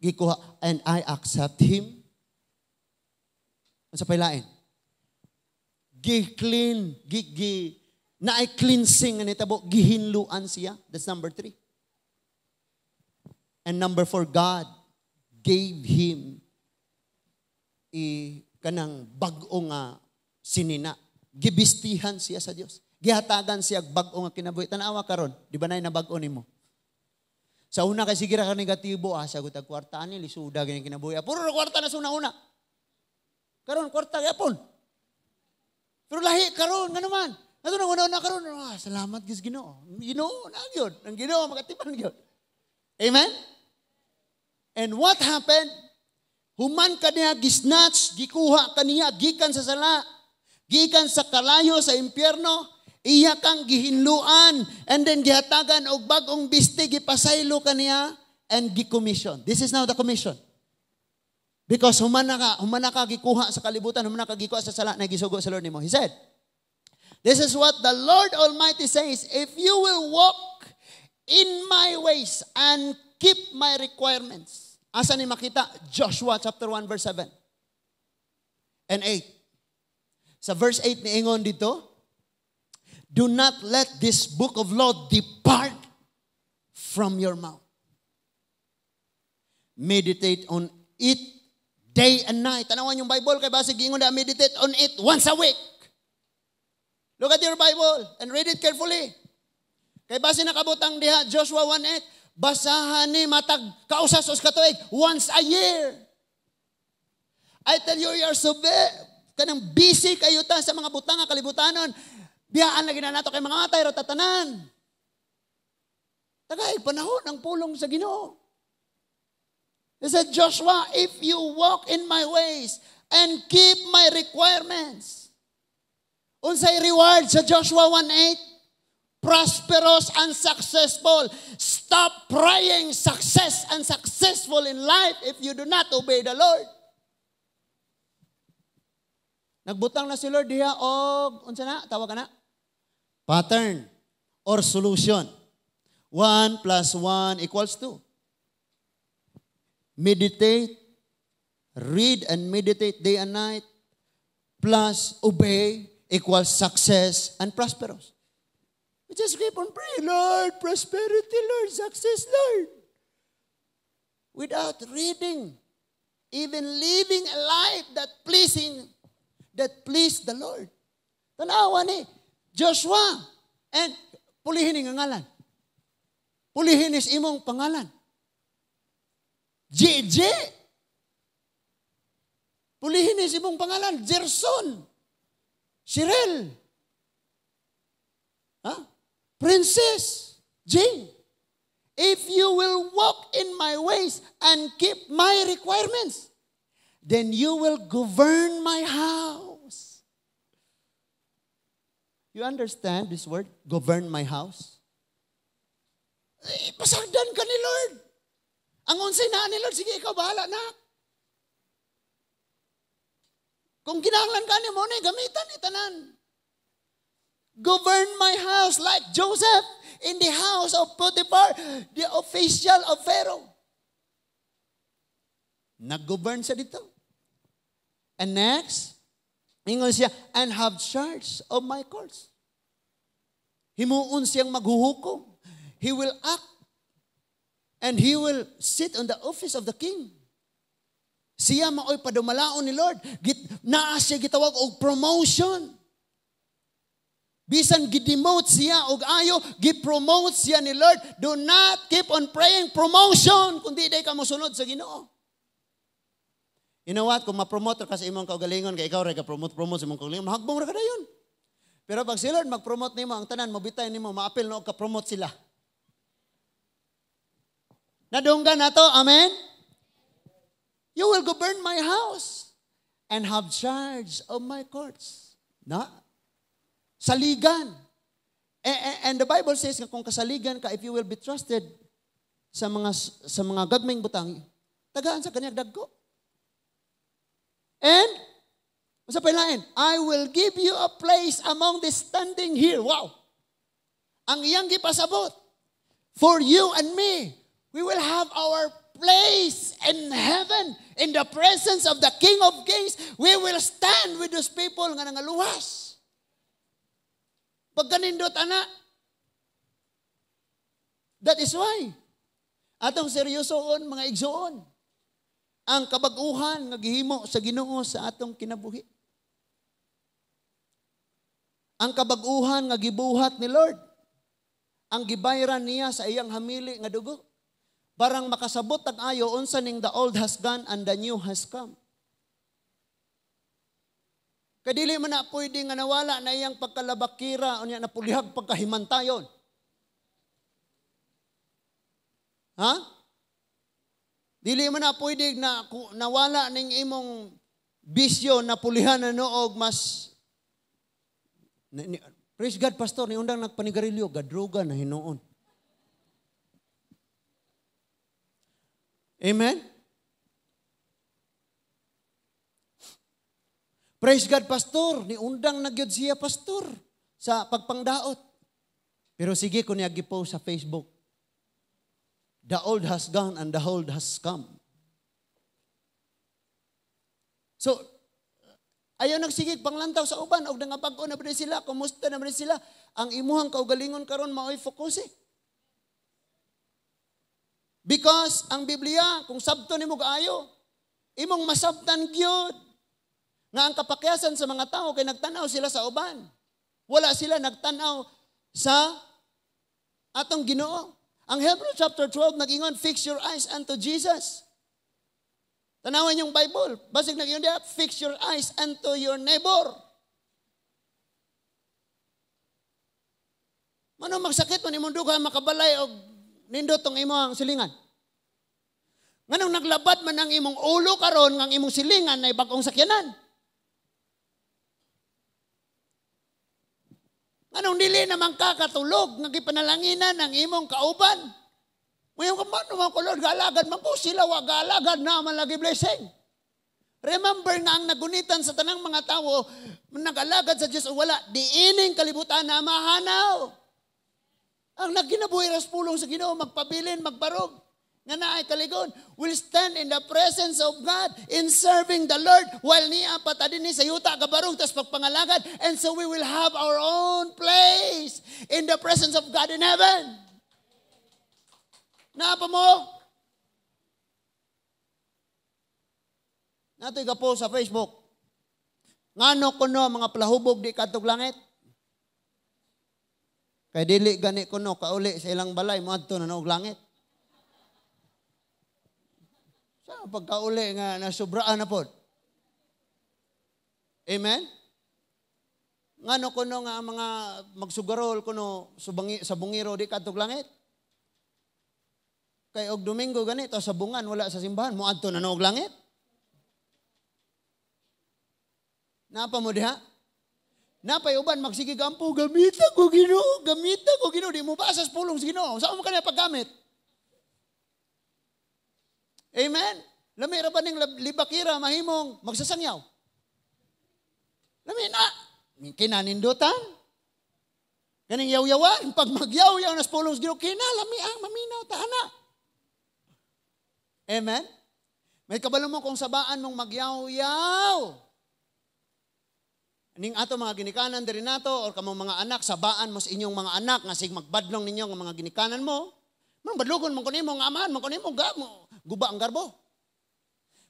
gikuha, and I accept him. Unsa pay lain? Gi-clean, gi, na ay cleansing nga nitabo, gihinluan siya. That's number 3. And number 4, God gave him i kanang bag-o nga sinina. Gibistihan siya sa Dios. Gihatagan siya bag-o nga kinabuhi. Tanawa karon, di ba nay nabag-o nimo? Sa una kay sige ra ka negatibo, sagot ang kwarta ani lisuda gani kinabuhi. Puro ra kwarta na sa una-una. Karon kwarta gyapon. Pero lahi karon ngano man. Ato nang una-una karon, salamat gyud Ginoo. Ginoo na gyud. Ang Ginoo makatipan gyud. Amen? And what happened? Human ka niya gisnatch, gikuha ka niya, gikan sa sala, gikan sa kalayo sa impyerno, iya kang gihinluan, and then gihatagan og bag-ong biste, gipasaylo ka niya, and gi-commission. This is now the commission. Because human na ka gikuha sa kalibutan, human na ka gikuha sa sala, na gisugo sa Lord nimo. He said, this is what the Lord Almighty says, if you will walk in my ways and keep my requirements. Asa ni makita? Joshua chapter 1 verse 7 and 8. Sa verse 8 ni ingon dito, do not let this book of law depart from your mouth. Meditate on it day and night. Tanawan yung Bible kay basig ingon na meditate on it once a week. Look at your Bible and read it carefully. Kay base nakabutang diha Joshua 1:8, basahan ni matag kausas us katuig once a year. I tell you, you are so kanang busy kayo ta sa mga butang nga kalibutanon. Biyaan lagi na nato kay mga matay ra tatanan. Tagay panahon ang pulong sa Ginoo. He said, "Joshua, if you walk in my ways and keep my requirements." Unsay reward sa Joshua 1:8? Prosperous and successful. Stop praying success and successful in life if you do not obey the Lord. Nagbutang na si Lord diha og unsa na? Tawag ka na? Pattern or solution. 1 plus 1 equals 2. Meditate, read and meditate day and night, plus obey equals success and prosperous. We just keep on praying, "Lord, prosperity, Lord, success, Lord." Without reading, even living a life that please the Lord. Tanawa ni Joshua, and pulihin ang ngalan. Pulihin is imong pangalan. JJ. Pulihin is imong pangalan. Gerson. Cyril. Ha? Princess. Jane. "If you will walk in my ways and keep my requirements, then you will govern my house." You understand this word? Govern my house? Eh, pasagdan ka ni Lord. Ang unsay naa ni Lord, sige, ikaw bahala na. Kung kinahanglan ka ni mo ni gamitan ni tanan. Govern my house like Joseph in the house of Potiphar, the official of Pharaoh. Nag-govern siya dito. And next, ingon siya, "and have charge of my courts." Himuon siyang maghuhukom. He will act and he will sit on the office of the king. Siya maoy padumalaon ni Lord. Naa siya gitawag og promotion. Bisan gidemote siya og ayo, gipromote siya ni Lord. Do not keep on praying promotion kung di day ka mosunod sa Ginoo. You know what? Kung ma-promote ka sa imong kaugalingon, kay ikaw ra ka promote promote sa imong kaugalingon, mahagbong ra ka dayon. Pero pag si Lord mag-promote nimo, ang tanan mobitay nimo, maapil na og ka-promote sila. Nadunggan nato, amen? "You will govern my house and have charge of my courts." Na? Saligan. And the Bible says nga kung kasaligan ka, if you will be trusted sa mga gagmayng butang, tagaan sa kanyang dagko. And sa pailain, "I will give you a place among the standing here." Wow! Ang iyang gipasabot, for you and me, we will have our place in heaven, in the presence of the King of Kings. We will stand with those people nga nangaluwas. Pagkanindot, ana. That is why, atong seryosoon, mga igsoon, ang kabaguhan nga gihimo sa Ginoo sa atong kinabuhi. Ang kabaguhan nga gibuhat ni Lord. Ang gibayran niya sa iyang hamili nga dugo. Parang makasabot ang ayo unsa ning the old has gone and the new has come. Kadili man na pwede nga nawala na iyang pagkalabakira unya napulihag pagkahimantayon. Ha? Dili man na pwede na nawala ning imong bisyo na pulihan na noog mas. "Praise God, pastor, ni undang nagpanigarilyo, gadroga na hinuon." Amen? "Praise God, pastor, ni undang nagyod siya, pastor, sa pagpangdaot." Pero sige ko niya gipost sa Facebook. The old has gone and the old has come. So, ayaw nagsigig panglantaw sa uban og nangabag-o na ba sila, kumusta na ba sila? Ang imuhang kaugalingon karon maoy focus eh. Because ang Biblia, kung sabto nimo kaayo, imong masabtan gyud nga ang kapakyasan sa mga tao kay nagtan-aw sila sa uban. Wala sila nagtan-aw sa atong Ginoo. Ang Hebrew chapter 12 nag-ingon, "Fix your eyes unto Jesus." Tanawan yung Bible. Basig nag-ingon diya, "Fix your eyes unto your neighbor." Mano magsakit man imong dughan makabalay og nindot tong imong silingan? Nganong naglabad man ang imong ulo karon nga ang imong silingan ay bag-ong sakyanan? Nganong dili naman kakatulog nga gipanalanginan ang imong kauban? Ngayon ka man naman ko, Lord, gaalagad man ko sila, wa gaalagad na man lagi blessing. Remember nga ang nagunitan sa tanang mga tao, nag-alagad sa Diyos o wala, diining kalibutan na mahanaw. Ang nagkinabuhi ras pulong sa Ginoo, magpabilin, magbarog, nga naay kaligon, will stand in the presence of God in serving the Lord while niya patadin ni sa yuta kabarog tas pagpangalagad, and so we will have our own place in the presence of God in heaven. Naapa mo? Nato'y ka-post sa Facebook. Ngano kuno mga plahubog di kadtog langit? Kay dili gani kuno kauli sa ilang balay moadto na og langit. Sa pagkauli nga nasubraan na pod. Amen? Ngano kuno nga ang mga magsugarol kuno sa bungiro di kadtog langit? Kay og Domingo ganito sa bungan wala sa simbahan moadto na og langit. Napa mo diha? Napay uban magsige gampo, gamita ko Ginoo, gamita ko Ginoo, di mo basa sa pulong sa Ginoo. Saan mo kanya paggamit? Amen? Lami ra ba ning libakira mahimong magsasangyaw? Lami na. Kinanindutan. Kaning yaw-yawan, pag magyaw-yaw na sa pulong sa Ginoo, kinalami ang maminaw ta ana. Amen? May kabalo mo kung sabaan mong magyaw-yaw. Ning ato mga ginikanan diri nato or kamong mga anak, sabaan mo sa inyong mga anak nga sig magbadlong ninyo nga mga ginikanan mo. Manong badlogon man kuno nga amahan man kuno guba ang garbo.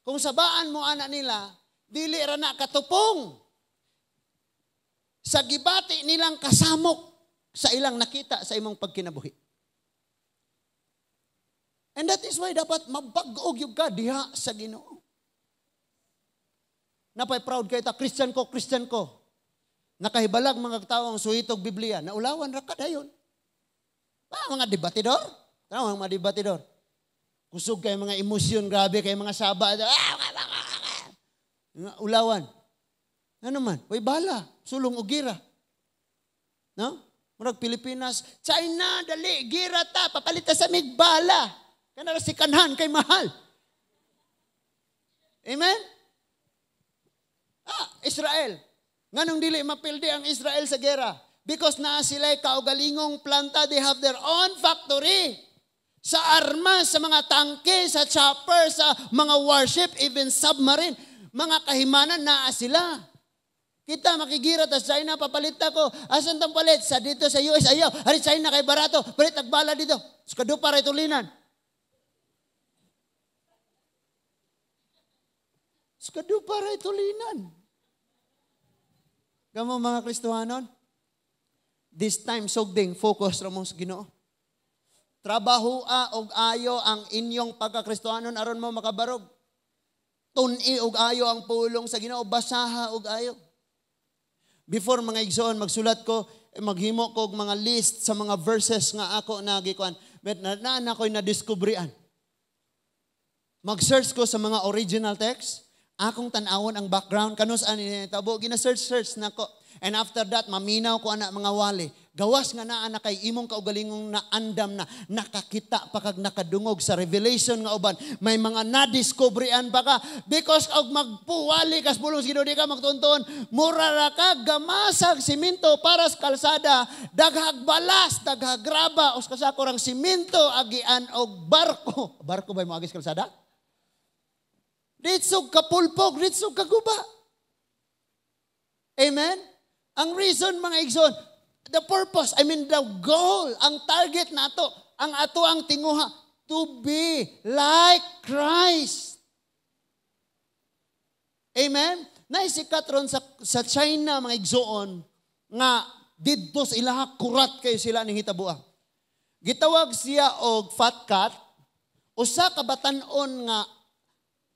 Kung sabaan mo anak nila, dili ra na katupong sa gibati nilang kasamok sa ilang nakita sa imong pagkinabuhi. And that is why dapat mabag-og gyud ka diha sa Ginoo. Napay proud kay ta, Christian ko, Christian ko. Nakahibalag mga tao ang suhitog Biblia, naulawan ra ka dayon. Ah, mga debatidor. Tama mga debatidor. Kusog kay mga emosyon, grabe kay mga saba. Ulawan. Ano man? Way bala, sulong og gira. No? Murag Pilipinas, China, dali, gira ta, papalita sa mig bala. Kanara si kanhan kay mahal. Amen? Ah, Israel. Nganong dili mapildi ang Israel sa gera? Because naa sila'y kaugalingong planta, they have their own factory. Sa armas, sa mga tangke, sa chopper, sa mga warship, even submarine. Mga kahimanan, naa sila. Kita, makigira, tas China, papalit ako. Asan tang palit? Sa dito, sa US, ayaw. Hari China, kay barato. Palit, nagbala dito. Skadupa, ray tulinan. Skadupa, ray tulinan. Kamo mga Kristohanon, this time sugding focus ra mo sa Ginoo. Trabahoa og ayo ang inyong pagkakristohanon aron mo makabarog. Tun-i og ayo ang pulong sa Ginoo, basaha og ayo. Before mga igsoon magsulat ko, maghimo ko og mga list sa mga verses nga ako nagikuan. But na ako'y nadiskubrian. Mag-search ko sa mga original text. Akong tan-awon ang background kanus ani tabo gina-search nako. And after that maminaw ko ana mga wali. Gawas nga naa na kay imong kaugalingong naandam na nakakita pa kag nakadungog sa revelation nga uban. May mga nadiskubrian pa ka because og magpuwali kas pulong sa Ginoo di ka magtunton, mura ra ka gamasag simento para sa kalsada, daghag balas, daghag graba, os kasako rang simento agian og barko. Barko ba mo agis kalsada? Ritsog kapulpog, ritsog kaguba. Amen? Ang reason mga igsoon, the purpose, I mean the goal, ang target nato, ang ato ang tinguha, to be like Christ. Amen? Naisikat ron sa China mga igsoon, nga didto sa ilaha kurat kayo sila ning hitabua. Gitawag siya og fat cat, usa ka batan-on nga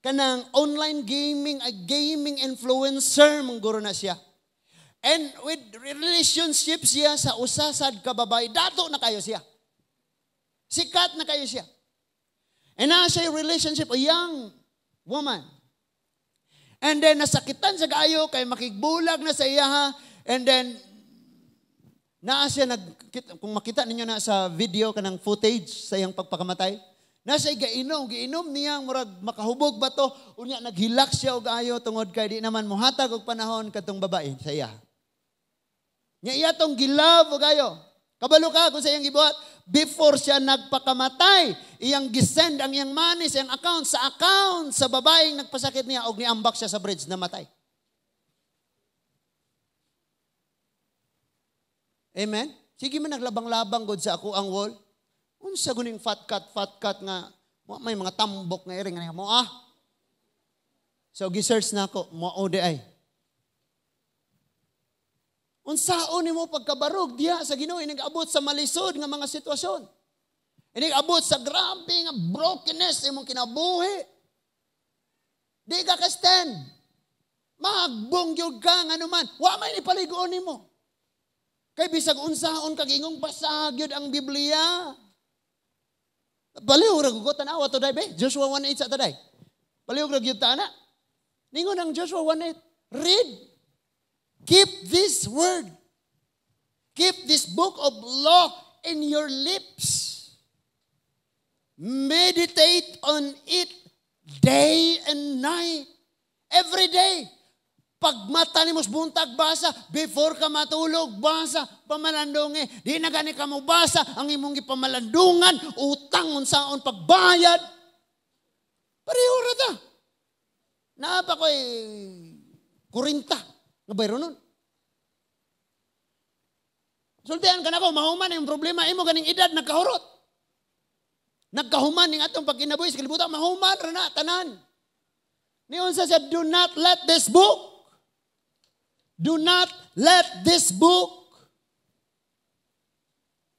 kanang online gaming, ay gaming influencer, mangguro na siya. And with relationship siya sa usasad ka babae, dato na kayo siya. Sikat na kayo siya. And naa siya relationship, a young woman. And then nasakitan sa kaayo kay makigbulag na sa iya ha. And then naa siya nag, kung makita ninyo na sa video kanang footage sa iyang pagpakamatay, nasa gainom, giinom niya murag makahubog ba to, unya naghilak siya og ayo tungod kay di naman mohatag og panahon kadtong babae sa iya. Nya iya tong gi-love og ayo. Kabalo ka kung sa iyang gibuhat before siya nagpakamatay, iyang gisend ang iyang money sa iyang account sa account sa babaeng nagpasakit niya og niambak siya sa bridge, namatay. Amen? Sige man naglabang-labang god sa ako ang wall. Unsa guning fat cat nga may mga tambok nga iring nga mo ah. So gi-search na ako, mao di ay. Unsaon nimo pagkabarog diha sa Ginoo inig-abot sa malisod nga mga sitwasyon. Inig-abot sa grabe nga brokenness imong kinabuhi. Di ka ka-stand. Magbong gyud ka nganuman. Wa may nipaligoon nimo. Kay bisag unsaon kag ingong basag gyud ang Biblia. Baliw ra ko tan-awa to day be. Joshua 1:8 sa taday. Baliw ra gyud ta ana. Ningon ang Joshua 1:8, read. Keep this word. Keep this book of law in your lips. Meditate on it day and night. Every day. Pagmata nimo sa buntag, basa. Before ka matulog, basa. Pamalandungi. Di na gani ka mo basa. Ang imong gipamalandungan, utang unsaon pagbayad. Pareho ra ta. Naa pa ko'y 40. Nga bayro nun. Sultian ka na ko, mahuman yung problema. Imo ganing edad, nagkahurot. Nagkahuman ning atong pagkinabuhi sa kalibutan, mahuman ra na, tanan. Niyon sa siya, do not let this book. Do not let this book.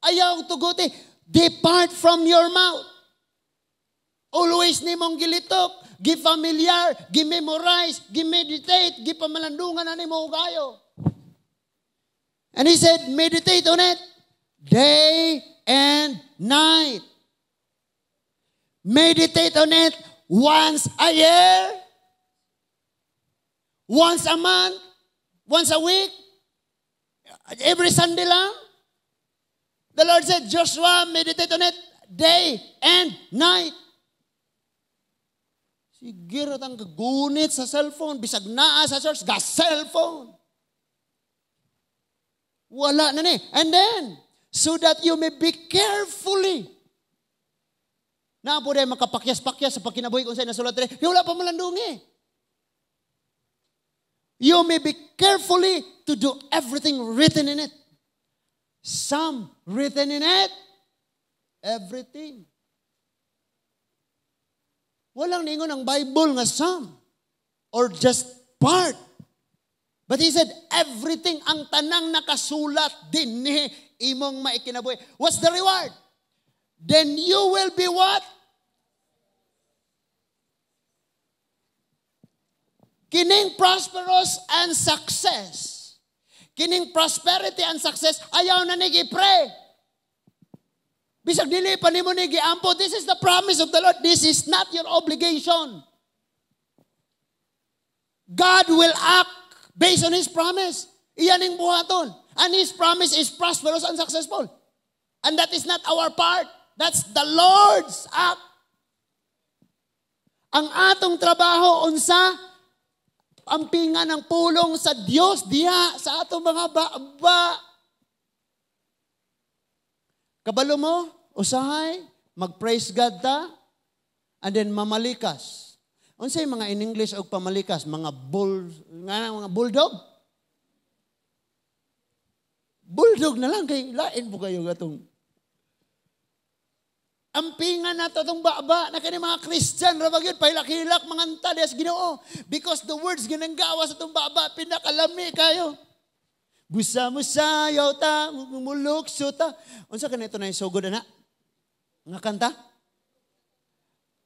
Ayaw tuguti. Depart from your mouth. Always nimong gilitok, gi-familiar, gi-memorize, gi-meditate, gi-pamalandungan na nimo kayo. And he said, meditate on it day and night. Meditate on it once a year, once a month, once a week, every Sunday lang. The Lord said, Joshua, meditate on it day and night. Sige ra tang kagunit sa cellphone, bisag naa sa church, ga cellphone. Wala na ni. And then, so that you may be carefully. Naa po dahil makapakyas-pakyas sa pagkinabuhi kung sa'yo nasulat rin. Wala pa malandungi. You may be carefully to do everything written in it. Some written in it. Everything. Walang ningon ang Bible nga some or just part. But he said, everything, ang tanang nakasulat din ni imong maikinabuhi. What's the reward? Then you will be what? Kining prosperous and success. Kining prosperity and success, ayaw na ni pray. Bisag dili pa nimo ni giampo, this is the promise of the Lord. This is not your obligation. God will act based on His promise. Iyan ang buhaton. And His promise is prosperous and successful. And that is not our part. That's the Lord's act. Ang atong trabaho, unsa? Ampingan ng pulong sa Dios diha sa atong mga ba. Kabalo mo, usahay, mag-praise God ta, and then mamalikas. Unsay mga in English og pamalikas? Mga bull, nga mga bulldog? Bulldog na lang, kay lain po kayo gatong. Ampingan na to itong baba na kani mga Christian, rabag yun, pahilak-hilak, mga anta, diya sa Ginoo. Because the words ginanggawa sa itong baba, pinakalami kayo. Busa mo sayaw ta, mulukso ta. Unsa ka nito na yung sugod na? Nga kanta?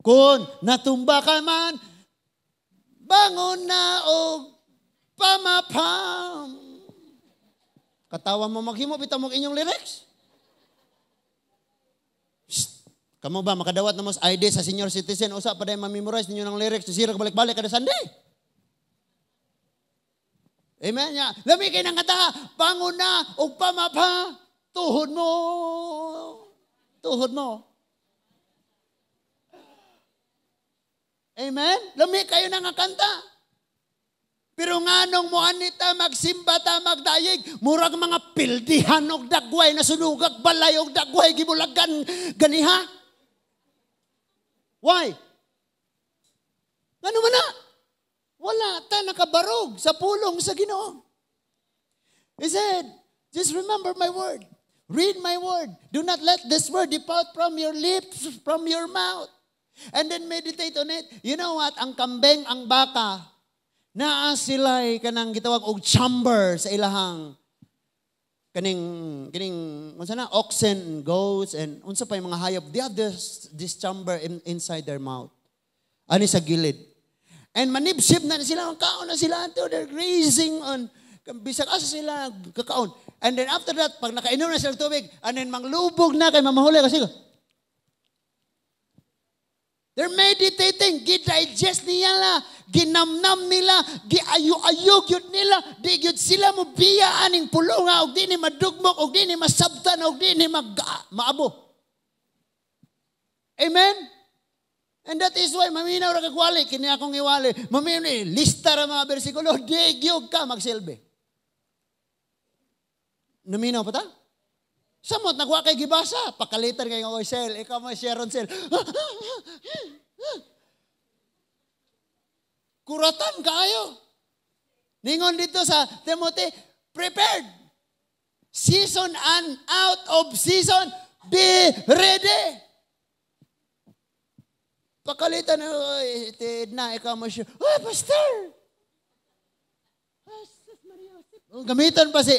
Kung natumba ka man, bangon na o pamapam. Katawa mo, maghimo bitaw mo inyong lyrics. Shh. Kamo ba makadawat na mo sa ID sa senior citizen usa pa day ma-memorize ninyo ng lyrics, sira balik-balik kada Sunday. Amen nya. Lami kay nang kanta, panguna ug pamapa, tuhod mo. Tuhod mo. Amen? Lami kayo nang kanta. Pero nganong moani ta magsimba ta magdayeg, murag mga pildihan og dagway nasunugag balay og dagway gibulagan ganiha. Why? Ngano man na? Wala ta nakabarog sa pulong sa Ginoo. He said, "Just remember my word. Read my word. Do not let this word depart from your lips, from your mouth. And then meditate on it." You know what? Ang kambing, ang baka, naa sila'y kanang gitawag og chamber sa ilahang kaning unsa na, oxen and goats and unsa pa yung mga hayop, they have this chamber inside their mouth, ani sa gilid, and manibsib na sila, kaon na sila ato, they're grazing on bisag asa sila kakaon. And then after that, pag nakainom na sila tubig and then manglubog na kay mamahuli kasi they're meditating, gi-digest nila, ginamnam nila, giayo-ayo gyud nila, di gyud sila mo biya aning pulunga, og di ni madugmok, og di ni masabtan, og di ni maabo. Amen? And that is why, maminaw ra kag wali, kini akong iwali, maminaw ni, lista ra mga bersikulo, di gyud ka magsilbi. Naminaw pa ta? Samot, nagwa kay gibasa. Pakalitan kay nga, "Oy, Sel, ikaw mo Sharon Sel." Kuratan kaayo. Ningon dito sa Timothy, prepared. Season and out of season, be ready. Pakalitan, "Oy, na, ikaw mo siya. Oy, pastor." Oh, gamitan pa si...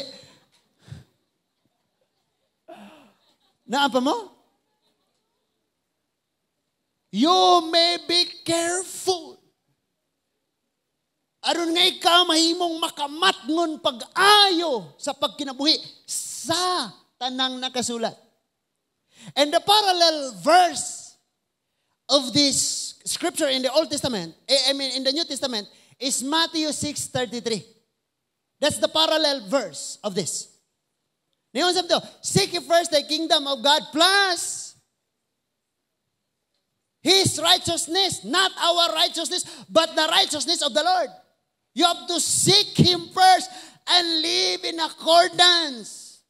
Naa pa mo? You may be careful. Aron nga ikaw mahimong makamatngon pag-ayo sa pagkinabuhi sa tanang nakasulat. And the parallel verse of this scripture in the Old Testament, I mean in the New Testament, is Matthew 6:33. That's the parallel verse of this. Ngayon sabi to, seek ye first the kingdom of God plus His righteousness, not our righteousness, but the righteousness of the Lord. You have to seek Him first and live in accordance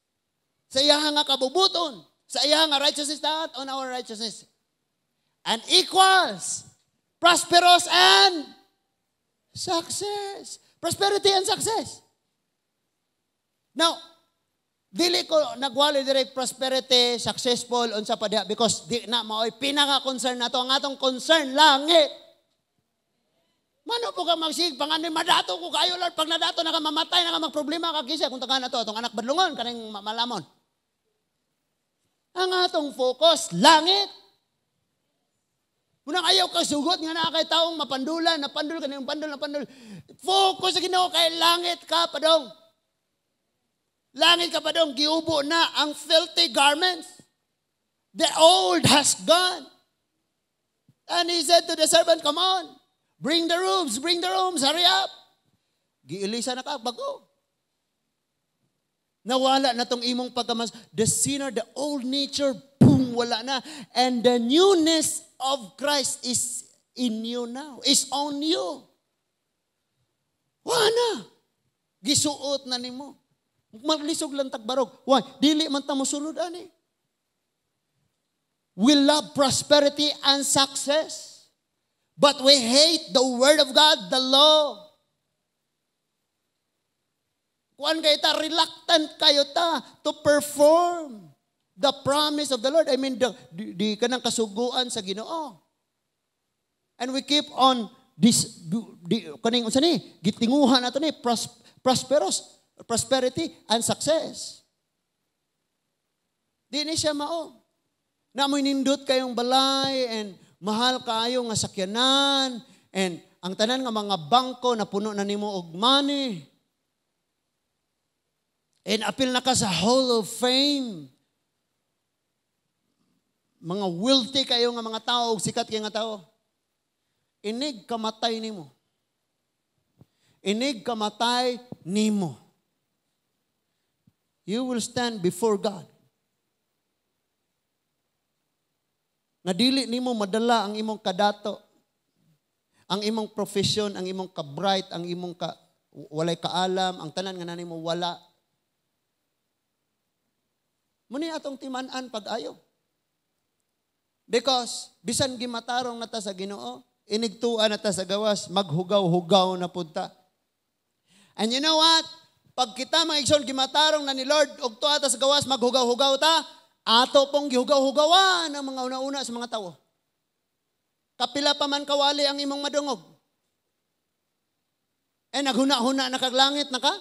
sa iyang nga kabubuton, sa iyang nga righteousness, not on our righteousness. And equals prosperous and success. Prosperity and success. Now, dili ko nagwali direct prosperity, successful, unsa pa diha, because di na maoy pinaka-concern nato. Ang atong concern, langit. Mano po ka magsig, pangano'y madato ko kayo, Lord. Pag nadato na ka, mamatay na ka, magproblema ka, kisa, kung taga na to, atong anak badlungon, kaning malamon. Ang atong focus, langit. Munang ayaw ka sugot, nga na kay taong mapandulan, napandul ka, pandul, napandul. Focus sa Ginoo kay langit ka, padong. Langit ka pa dong, giubo na ang filthy garments. The old has gone. And he said to the servant, "Come on, bring the rooms, hurry up." Giilisa na ka, bago. Nawala na tong imong pagkamas. The sinner, the old nature, boom, wala na. And the newness of Christ is in you now, is on you. Wala na. Gisuot na nimo. Maglisog lang tagbarog. Why? Dili man ta mosulod ani. We love prosperity and success. But we hate the word of God, the law. Kuan kay ta, reluctant kayo ta to perform the promise of the Lord. I mean, the kanang kasuguan sa Ginoo. And we keep on this, di, kaning unsa ni, gitinguhan nato ni prosperous. Prosperity and success. Di ni siya mao. Namoy nindot kayong balay and mahal kaayo nga sakyanan and ang tanan nga mga bangko na puno na nimo og money. And apil na ka sa Hall of Fame. Mga wealthy kayo nga mga tao, sikat kayo nga tao. Inig kamatay nimo. Inig kamatay nimo. You will stand before God. Nga dili nimo madala ang imong kadato, ang imong profession, ang imong ka-bright, ang imong ka walay kaalam, ang tanan nga nimo wala. Muni atong timan-an pag-ayo. Because bisan gimatarong na ta sa Ginoo, inigtua na ta sa gawas, maghugaw-hugaw na pud ta. And you know what? Pag kita mga igsoon gimatarong na ni Lord og tuwa ta sa gawas, maghugaw-hugaw ta, ato pong gihugaw-hugawan ang mga una-una sa mga tawo. Kapila pa man kawali ang imong madungog. Eh naghuna-huna na kag langit na ka?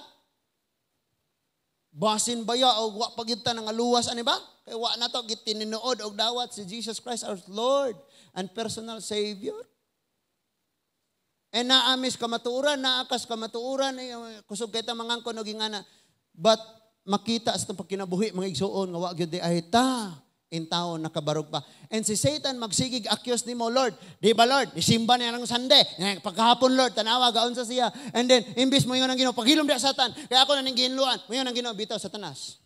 Basin baya og wa pa gyud ta nangaluwas ani ba? Kay wa na to gitininuod og dawat si Jesus Christ our Lord and personal Savior. Eh naamis kamatuoran, naakas kamatuoran, eh, kusog kay ta mangangkon og ingana. But makita sa itong pagkinabuhi mga igsuon nga wa gyud di ay ta in taon nakabarog pa. And si Satan magsigig accuse nimo, Lord. Di ba Lord? Isimba niya ng Sunday. Pagkahapon Lord, tanawa gaon sa siya. And then imbis mo ingon ang Ginoo, paghilom diha Satan. Kaya ako na ning gihinluan. Moingon ang Ginoo, bitaw Satanas.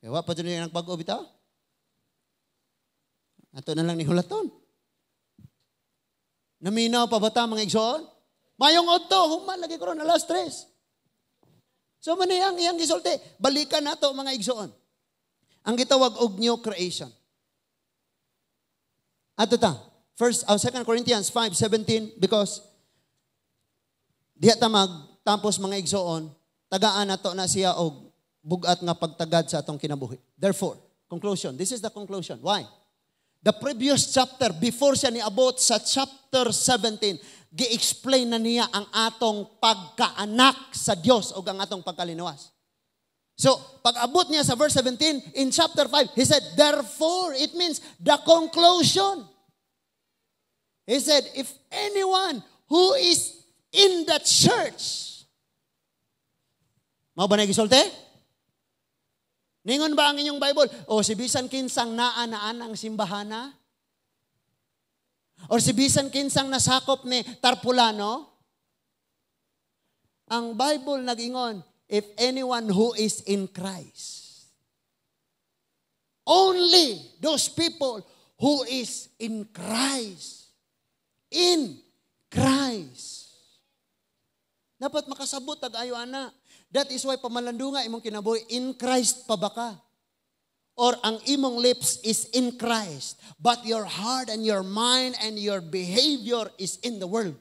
Kaya wa pa jud niya nagbag-o bitaw. Ato na lang ni hulaton. Naminaw pa ba ta mga igsoon? Mayong udto, human lagi karon alas 3. So man ang iyang gisulti, balikan nato mga igsoon. Ang gitawag og new creation. Ato ta, 2 Corinthians 5:17, because diha ta magtapos mga igsoon, tagaan nato na siya og bugat nga pagtagad sa atong kinabuhi. Therefore, conclusion. This is the conclusion. Why? The previous chapter, before siya niabot sa chapter 17, gi-explain na niya ang atong pagkaanak sa Dios o ang atong pagkalinuwas. So, pag-abot niya sa verse 17, in chapter 5, he said, therefore, it means the conclusion. He said, if anyone who is in the church, mao ba na gisulti? Ningon ba ang inyong Bible? O si bisan kinsang naa-naan ang simbahana? Or si bisan kinsang nasakop ni Tarpulano? Ang Bible nag-ingon, if anyone who is in Christ. Only those people who is in Christ. In Christ. Dapat makasabot ag ayo ana. That is why pamalandunga imong kinabuhi, in Christ pa ba ka? Or ang imong lips is in Christ, but your heart and your mind and your behavior is in the world.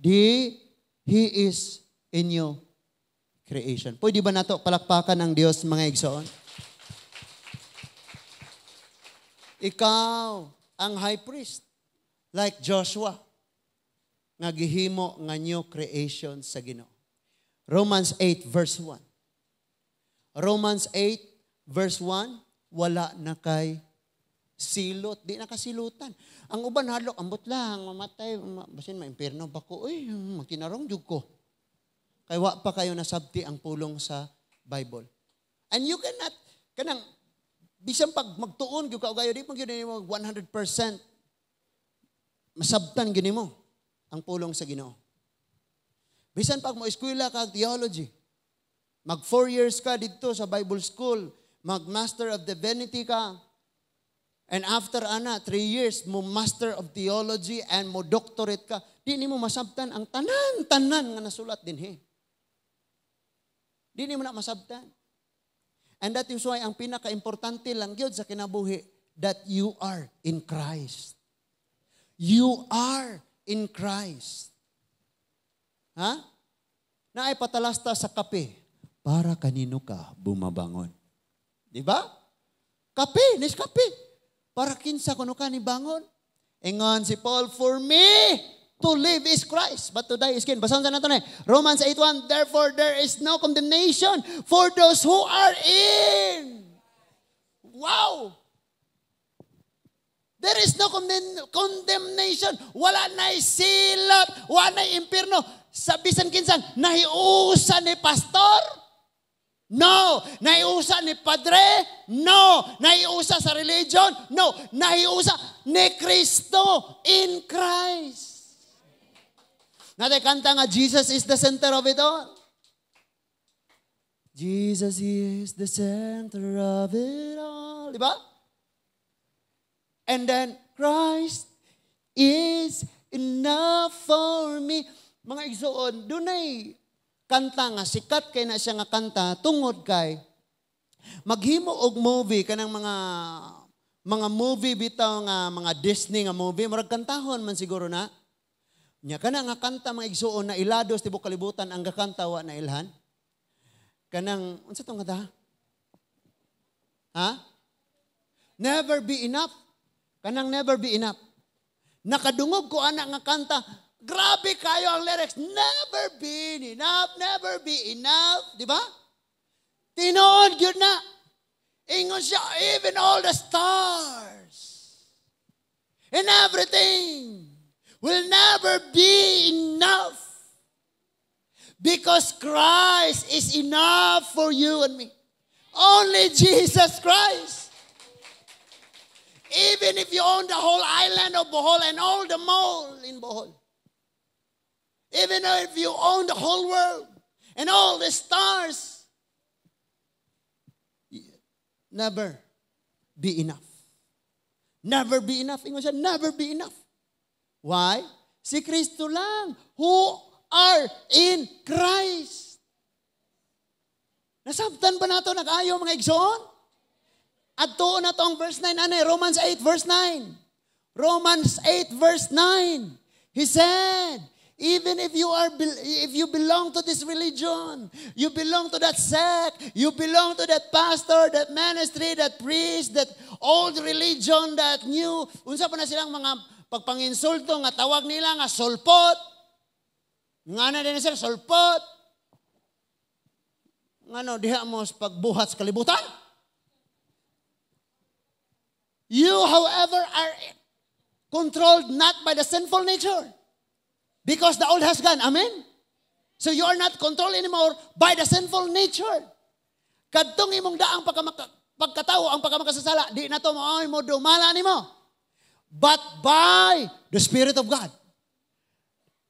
Di, He is in your creation. Pwede ba nato palakpakan ang Diyos mga igsoon? Ikaw ang high priest, like Joshua, nga gihimo nga new creation sa Ginoo. Romans 8 verse 1. Romans 8 verse 1, wala na kay silot, di na kasilutan. Ang uban hadlok, ambot lang, mamatay, basin maimpierno ba ko, uy, magtinarong jud ko. Kay wa pa kayo nasabti ang pulong sa Bible. And you cannot, kanang, bisan pag magtuon, gyud ka og ayo, di pa gyud nimo 100% masabtan gyud nimo ang pulong sa Ginoo. Bisan pag mo eskwela ka theology, mag 4 years ka didto sa Bible school, mag Master of Divinity ka, and after ana 3 years mo Master of Theology and mo doctorate ka, di nimo masabtan ang tanan-tanan nga nasulat dinhi. Di nimo na masabtan. And that is why ang pinaka-importante lang gyud sa kinabuhi, that you are in Christ. You are in Christ. Ha? Naay patalasta sa kape, para kanino ka bumabangon? Di ba? Kape, nis kape. Para kinsa kuno ka ni bangon? Ingon si Paul, for me to live is Christ, but to die is gain. Basahan sa nato na. Romans 8:1, therefore there is no condemnation for those who are in. Wow! There is no condemnation. Wala na silot, wala na impierno. Sa bisan kinsang nahiusa ni pastor? No. Nahiusa ni padre? No. Nahiusa sa religion? No. Nahiusa ni Kristo, in Christ. Naa tay kanta nga "Jesus is the center of it all." Jesus is the center of it all. Di ba? And then, Christ is enough for me. Mga igsoon, dunay kanta nga sikat kay na siya nga kanta tungod kay maghimo og movie, kanang mga movie bitaw nga mga Disney nga movie, murag kantahon man siguro na. Nya kana nga kanta, mga igsoon, na ilado sa tibok kalibutan. Ang gakanta wa na ilhan. Kanang unsa tong kanta? Ha? "Never Be Enough." Kanang "Never Be Enough." Nakadungog ko ana nga kanta. Grabe kayo ang lyrics. Never be enough, never be enough. Di ba? Tinuod gyud na. Ingon siya, even all the stars and everything will never be enough. Because Christ is enough for you and me. Only Jesus Christ. Even if you own the whole island of Bohol and all the mall in Bohol. Even if you own the whole world and all the stars, never be enough. Never be enough. Ingon siya, never be enough. Why? Si Kristo lang. Who are in Christ. Nasabtan ba nato nag-ayo, mga igsoon? Adto na to ang verse 9 ano, Romans 8 verse 9. Romans 8 verse 9. He said, even if you belong to this religion, you belong to that sect, you belong to that pastor, that ministry, that priest, that old religion, that new, unsa pa na silang mga pagpanginsulto nga tawag nila nga sulpot. Nga na din sila sulpot. Ngano diha mo sa pagbuhat sa kalibutan? You, however, are controlled not by the sinful nature. Because the old has gone. Amen? So you are not controlled anymore by the sinful nature. Kadtong imong daang pagkatao, ang pagkamakasasala, di na to mo, mo dumala nimo. But by the Spirit of God.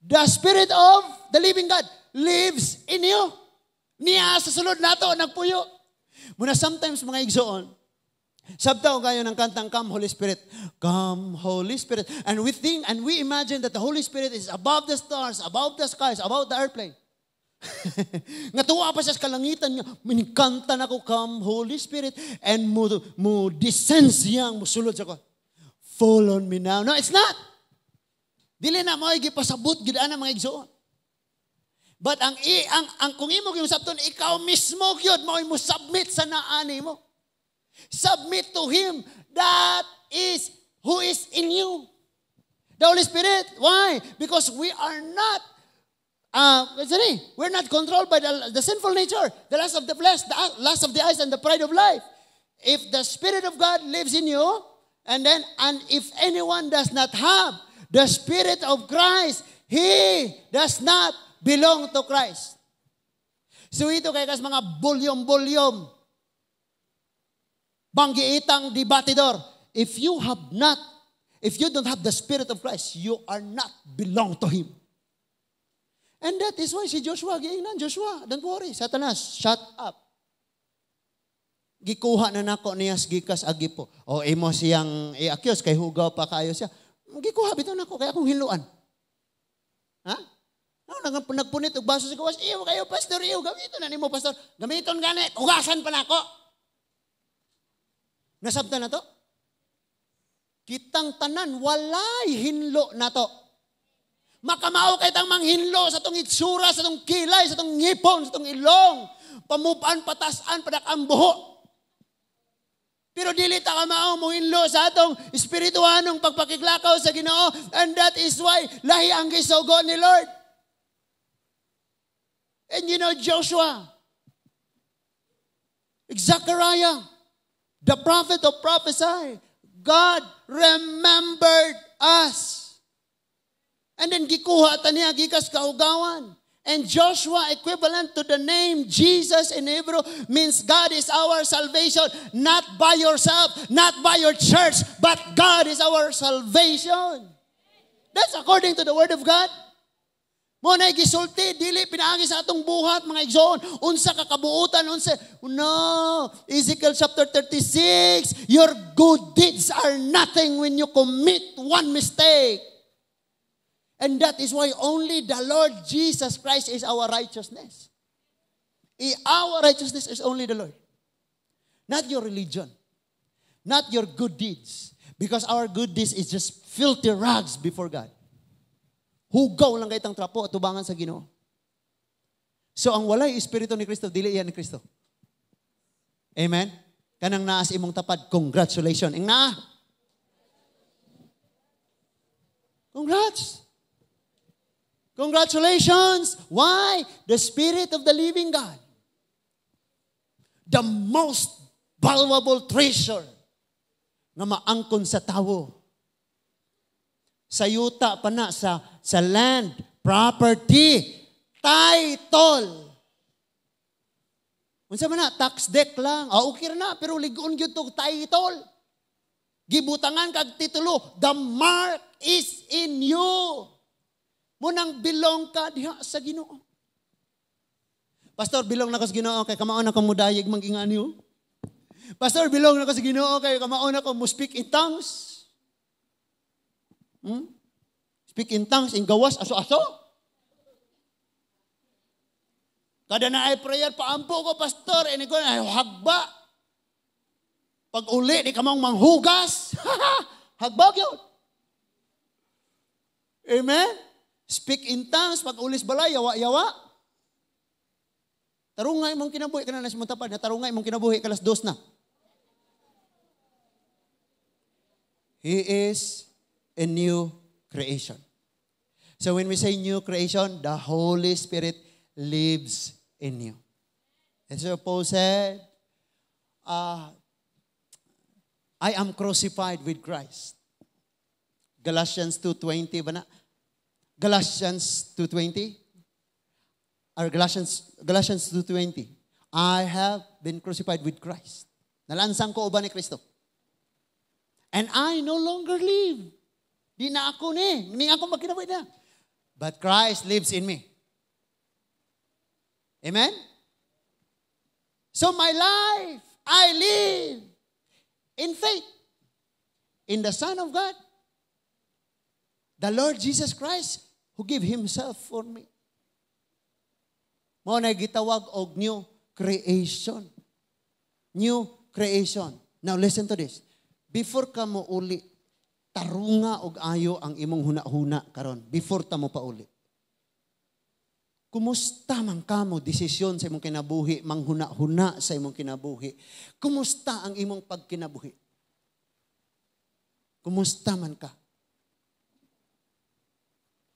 The Spirit of the living God lives in you. Niya sa sulod nato nagpuyo. Muna sometimes, mga igsoon, sabta ko kayo ng kantang "Come Holy Spirit." Come Holy Spirit. And we think and we imagine that the Holy Spirit is above the stars, above the skies, above the airplane. Nga tuwa pa siya sa kalangitan nga minikanta na ko "Come Holy Spirit" and mo descend siyang musulod sa ko. Fall on me now. No, it's not. Dili na mo gipasabot gid ana, mga igsoon. But ang kung imo gyud sabton, ikaw mismo gyud mo submit sa naani mo. Submit to Him that is who is in you. The Holy Spirit. Why? Because we are not we're not controlled by the sinful nature, the lust of the flesh, the lust of the eyes, and the pride of life. If the Spirit of God lives in you, and if anyone does not have the Spirit of Christ, he does not belong to Christ. So ito kay kas mga bulyom-bulyom, banggiitang debatidor. If you don't have the Spirit of Christ, you are not belong to Him. And that is why si Joshua, giingnan, "Joshua, don't worry, Satanas, shut up. Gikuha na nako niya gikas agipo." O imo siyang i-accuse kay hugaw pa kayo siya. Gikuha bitaw nako kay akong hinluan. Ha? No, nagpunit og baso sa gawas. "Iyo kayo, pastor, iyo gamiton na nimo, pastor." Gamiton gani, hugasan pa nako. Nasabtan na to? Kitang tanan walay hinlo nato. Makamao kay tang manghinlo sa tong itsura, sa tong kilay, sa tong ngipon, sa tong ilong. Pamupan, patasan, padak ang buho. Pero dili ta kamao mohinlo sa atong espirituhanong pagpakiglakaw sa Ginoo, and that is why lahi ang gisugo ni Lord. And you know Joshua, Zechariah, the prophet of prophesy, God remembered us. And then gikuha ta niya gikas kahugawan. And Joshua, equivalent to the name Jesus in Hebrew, means God is our salvation, not by yourself, not by your church, but God is our salvation. That's according to the Word of God. Mao na gisulti, dili pinaagi sa atong buhat, mga igsoon, unsa ka kabuutan, unsa. No, Ezekiel chapter 36, your good deeds are nothing when you commit one mistake. And that is why only the Lord Jesus Christ is our righteousness. Our righteousness is only the Lord. Not your religion. Not your good deeds. Because our good deeds is just filthy rags before God. Hugaw lang kay tang trapo at tubangan sa Ginoo. So ang walay espiritu ni Kristo, dili iyan ni Kristo. Amen? Kanang naa sa imong tapad, congratulations. Ing naa. Congrats. Congratulations! Why? The Spirit of the living God. The most valuable treasure nga maangkon sa tawo. Sa yuta pa na, sa land, property, title. Unsa man na, tax dec lang. Ah, okay na, pero ligon gyud to title. Gibutangan kag titulo, the mark is in you. Munang belong ka diha sa Ginoo. Pastor, belong na ko sa Ginoo kay kamaon ako mudayeg mag-ingani. Pastor, belong na ko sa Ginoo kay kamaon ako mo speak in tongues. Speak in tongues in gawas aso-aso. Kada na ay prayer paampo ko, pastor, ini ko ay hagba. Pag uli di ka mong manghugas. Hagba gyud. Amen. Speak in tongues, pag ulis balay, yawa-yawa. Tarungay mong kinabuhi, ka na nasa mong tapad, na tarungay mong kinabuhi, kalas 2 na. He is a new creation. So when we say new creation, the Holy Spirit lives in you. And so Paul said, I am crucified with Christ. Galatians 2:20 ba na? Galatians 2:20 or Galatians 2:20. I have been crucified with Christ. Nalansang ko uban ni Kristo. And I no longer live. Di na ako ni. Hindi ako magkinabuhi na. But Christ lives in me. Amen? So my life, I live in faith in the Son of God, the Lord Jesus Christ, who gave Himself for me. Mao na gitawag og new creation. New creation. Now listen to this. Before ka mo uli, tarunga og ayo ang imong huna-huna karon. Before ta mo pauli. Kumusta man kamo desisyon sa imong kinabuhi, manghuna-huna sa imong kinabuhi? Kumusta ang imong pagkinabuhi? Kumusta man ka?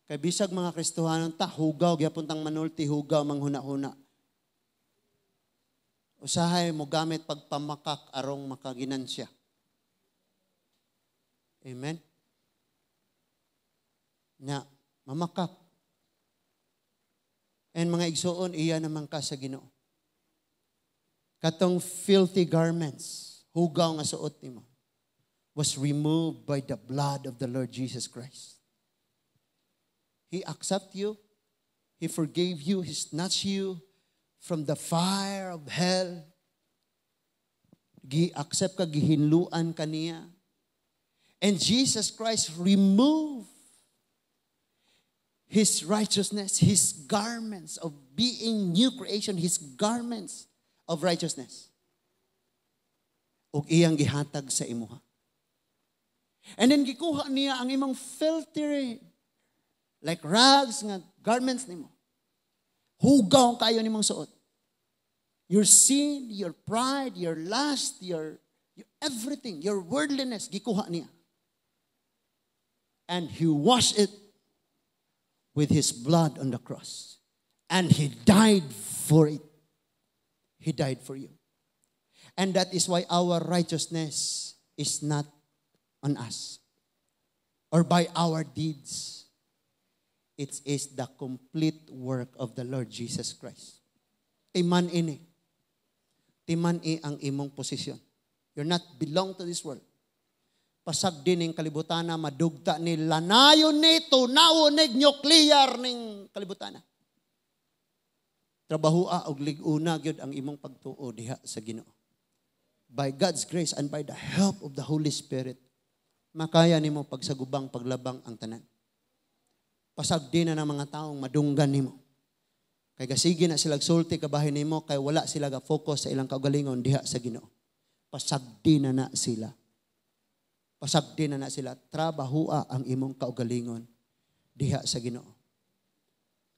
Kay bisag mga Kristohanon ta, hugaw, gyapon tang manulti, hugaw, manghuna-huna. Usahay mo gamit pagpamakak arong makaginansya. Amen? Na, mamakak. And mga igsoon, iya naman ka sa Ginoo. Katong filthy garments, hugaw nga suot nimo, was removed by the blood of the Lord Jesus Christ. He accepted you. He forgave you. He snatched you from the fire of hell. Gi-accept ka, gihinluan ka niya. And Jesus Christ removed His righteousness, His garments of being new creation, His garments of righteousness. Ug iyang gihatag sa imuha. And then gikuha niya ang imong filthy, like rags nga garments nimo. Hugaw kayo nimong suot. Your sin, your pride, your lust, your everything, your worldliness, gikuha niya. And He washed it with His blood on the cross. And He died for it. He died for you. And that is why our righteousness is not on us or by our deeds. It is the complete work of the Lord Jesus Christ. Timan ini. Timan i ang imong posisyon. You're not belong to this world. Pasag din ning kalibutana, madugta ni lanayon ni tunawo ni nuclear ning kalibutana. Trabahoa og lig-una gyud ang imong pagtuo diha sa Ginoo. By God's grace and by the help of the Holy Spirit, makaya nimo pagsagubang paglabang ang tanan. Pasag din na ng mga taong madunggan nimo. Kay gasige na sila sulti kabahin nimo kay wala sila ga focus sa ilang kaugalingon diha sa Ginoo. Pasagdi na na sila. Pasagdi na na sila. Trabahoa ang imong kaugalingon diha sa Ginoo.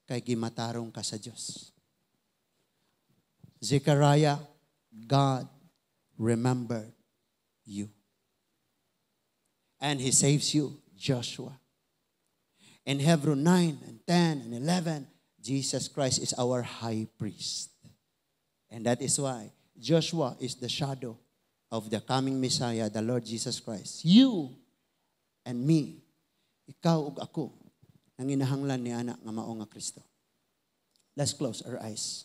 Kay gimatarong ka sa Dios. Zechariah, God remembered you. And He saves you, Joshua. In Hebrew 9 and 10 and 11, Jesus Christ is our high priest. And that is why Joshua is the shadow of the coming Messiah, the Lord Jesus Christ. You and me, ikaw ug ako, nanginahanglan ni ana nga mao nga Kristo. Let's close our eyes.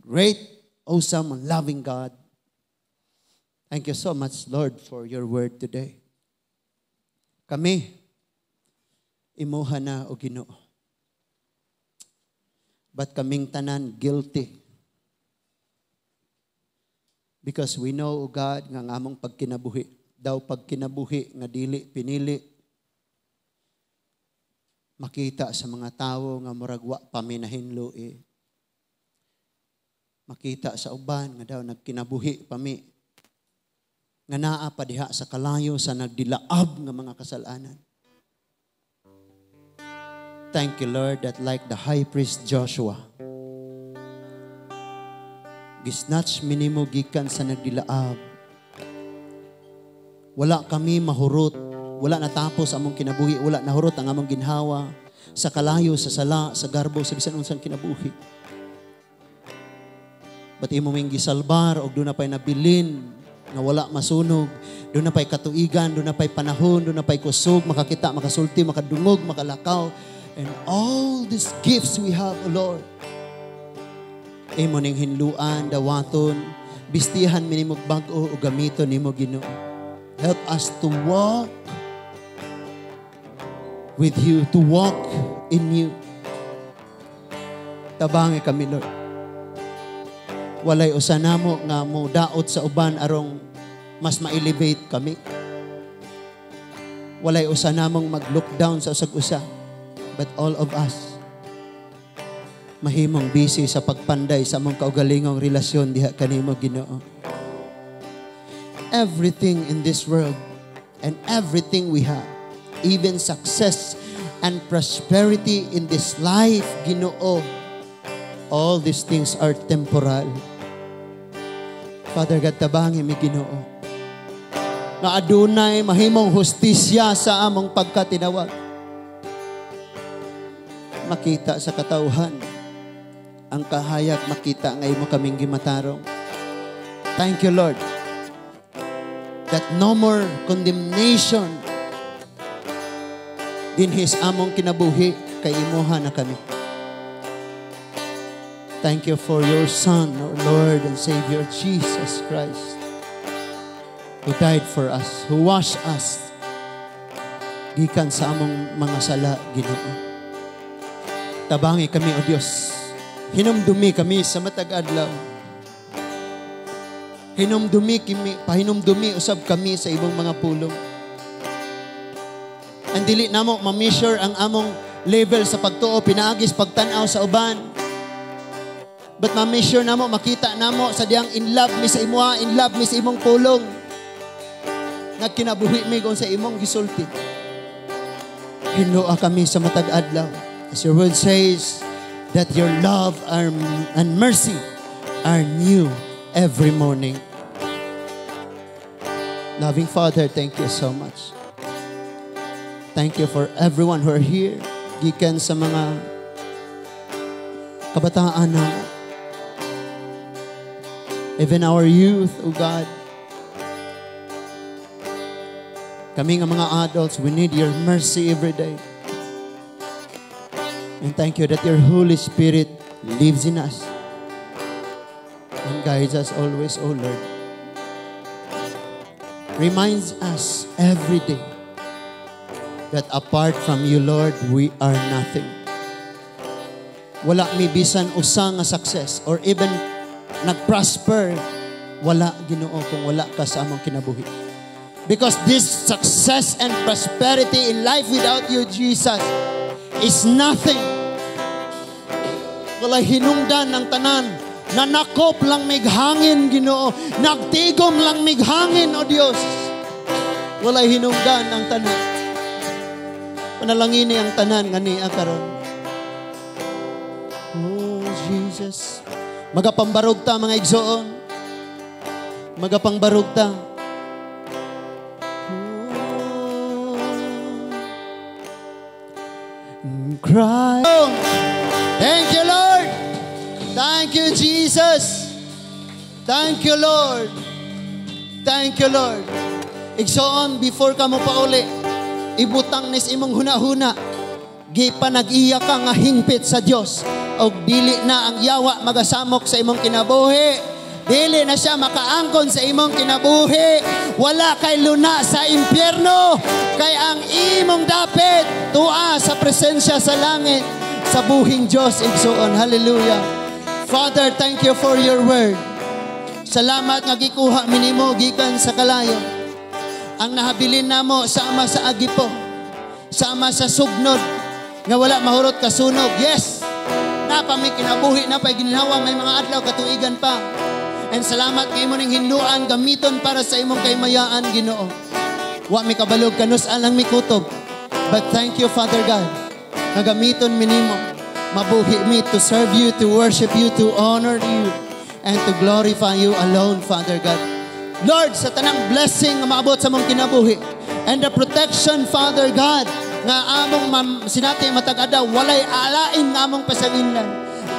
Great, awesome, and loving God, thank you so much, Lord, for your word today. Kami, imuha na o Ginoo. But kaming tanan guilty. Because we know, O God, nga ang among pagkinabuhi, daw pagkinabuhi nga dili pinili, makita sa mga tawo nga murag wa pa mi nahinlo eh. Makita sa uban nga daw nagkinabuhi pa mi nga naa pa diha sa kalayo sa nagdilaab nga mga kasalanan. Thank you, Lord, that like the high priest Joshua, gisnatch mi nimo gikan sa nagdilaab. Wala kami mahurot, wala natapos among kinabuhi, wala nahurot ang among ginhawa sa kalayo, sa sala, sa garbo, sa bisan unsang kinabuhi. But imo ming gisalbar og duna pay nabilin nga wala masunog, duna pay katuigan, duna pay panahon, duna pay kusog, makakita, makasulti, makadungog, makalakaw. And all these gifts we have, O Lord, imo ning hinluan, dawaton, bistihan mi nimo bag-o o gamiton nimo, Ginoo. Help us to walk with you, to walk in you. Tabangi kami, Lord. Walay usa namo nga mo daot sa uban arong mas ma-elevate kami. Walay usa namong mag-look down sa usag usa. But all of us mahimong busy sa pagpanday sa among kaugalingong relasyon diha kanimo, Ginoo. Everything in this world and everything we have, even success and prosperity in this life, Ginoo, all these things are temporal. Father God, tabangi mi, Ginoo, nga adunay mahimong hustisya sa among pagkatinawag. Makita sa katawhan ang kahayag, makita nga imo kaming gimatarong. Thank you, Lord, that no more condemnation dinhi sa among kinabuhi kay imuha na kami. Thank you for your Son, our Lord and Savior, Jesus Christ, who died for us, who washed us gikan sa among mga sala, Ginoo. Tabangi kami, O Dios. Hinumdumi kami sa matag adlaw. Hinumdumi kami, pahinumdumi usab kami sa imong mga pulong. Ang dili namo ma-measure ang among level sa pagtuo pinaagi sa pagtan-aw sa uban. But ma-measure namo, makita namo sa diyang in love mi sa imuha, in love mi sa imong pulong. Nagkinabuhi mi kung sa imong gisulti. Hinloa kami sa matag adlaw. As your word says, that your love and mercy are new every morning. Loving Father, thank you so much. Thank you for everyone who are here. Gikan sa mga kabataan na, even our youth, O God. Kami nga mga adults, we need your mercy every day. And thank you that your Holy Spirit lives in us and guides us always, O Lord. Reminds us every day that apart from you, Lord, we are nothing. Wala mi bisan usa nga success or even nag-prosper, wala, Ginoo, kung wala ka sa among kinabuhi. Because this success and prosperity in life without you, Jesus, is nothing. Wala hinungdan ang tanan. Nanakop lang mig hangin, Ginoo. Nagtigom lang mig hangin, O Dios. Wala hinungdan ang tanan. Panalangini ang tanan nga niya karon. Oh, Jesus. Magapambarog ta, mga igsoon. Magapangbarog ta. Oh. Cry. Thank you, Lord. Thank you, Jesus. Thank you, Lord. Thank you, Lord. Igsoon, before ka mo pauli, ibutang nis imong huna-huna. Gipanag-iya ka nga hingpit sa Dios og dili na ang yawa magasamok sa imong kinabuhi. Dili na siya makaangkon sa imong kinabuhi. Wala kay luna sa impyerno. Kay ang imong dapit tua sa presensya sa langit sa buhing Dios, igsoon. Hallelujah. Father, thank you for your word. Salamat nga gikuha minimo gikan sa kalayo. Ang nahabilin namo sama sa agipo, sama sa sugnod nga wala mahurot kasunog. Yes. Naa pa may kinabuhi, naa pa ginhawa, may mga adlaw katuigan pa. And salamat kay imo ning hinluan gamiton para sa imong kaymayaan, Ginoo. Wa mi kabalog kanus-a lang mi kutob. But thank you, Father God, nga gamiton mi nimo. Mabuhi mi to serve you, to worship you, to honor you, and to glorify you alone, Father God. Lord, sa tanang blessing nga maabot sa among kinabuhi and the protection, Father God, nga among sinati matag adlaw, walay alain nga among pasanginlan.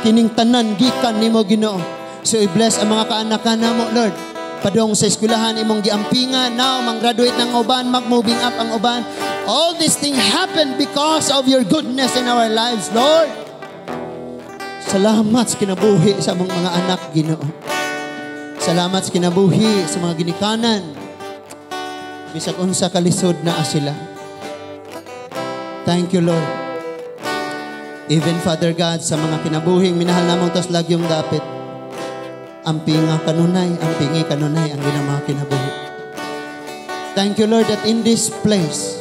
Kining tanan gikan nimo, Ginoo. So i-bless ang mga kaanakan namo, Lord. Padong sa eskwelahan imong giampingan, now mang-graduate ng uban, mag-moving up ang uban. All these things happen because of your goodness in our lives, Lord. Salamat sa kinabuhi sa among mga anak, Ginoo. Salamat sa kinabuhi sa mga ginikanan. Bisag unsa kalisod naa sila. Thank you, Lord. Even, Father God, sa mga kinabuhing minahal namong tas lagyong dapit, ampinga kanunay, ampingi kanunay ang ginang mga kinabuhi. Thank you, Lord, that in this place,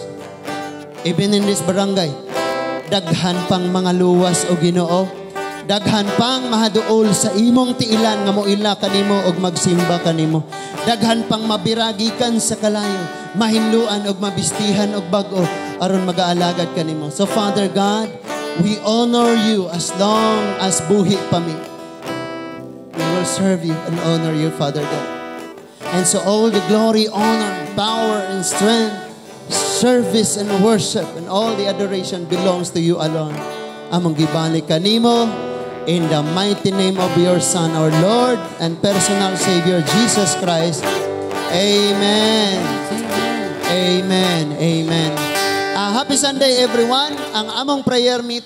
even in this barangay, daghan pang mga luwas o Ginoo, daghan pang mahaduol sa imong tiilan nga moila kanimo og magsimba kanimo. Daghan pang mabiragikan sa kalayo, mahinluan og mabistihan og bag-o aron magaalagad kanimo. So Father God, we honor you as long as buhi pa mi. We will serve you and honor you, Father God. And so all the glory, honor, power, and strength, service and worship, and all the adoration belongs to you alone. Among gibalik kanimo in the mighty name of your Son, our Lord and personal Savior, Jesus Christ. Amen. Amen. Amen. Happy Sunday, everyone. Ang among prayer meeting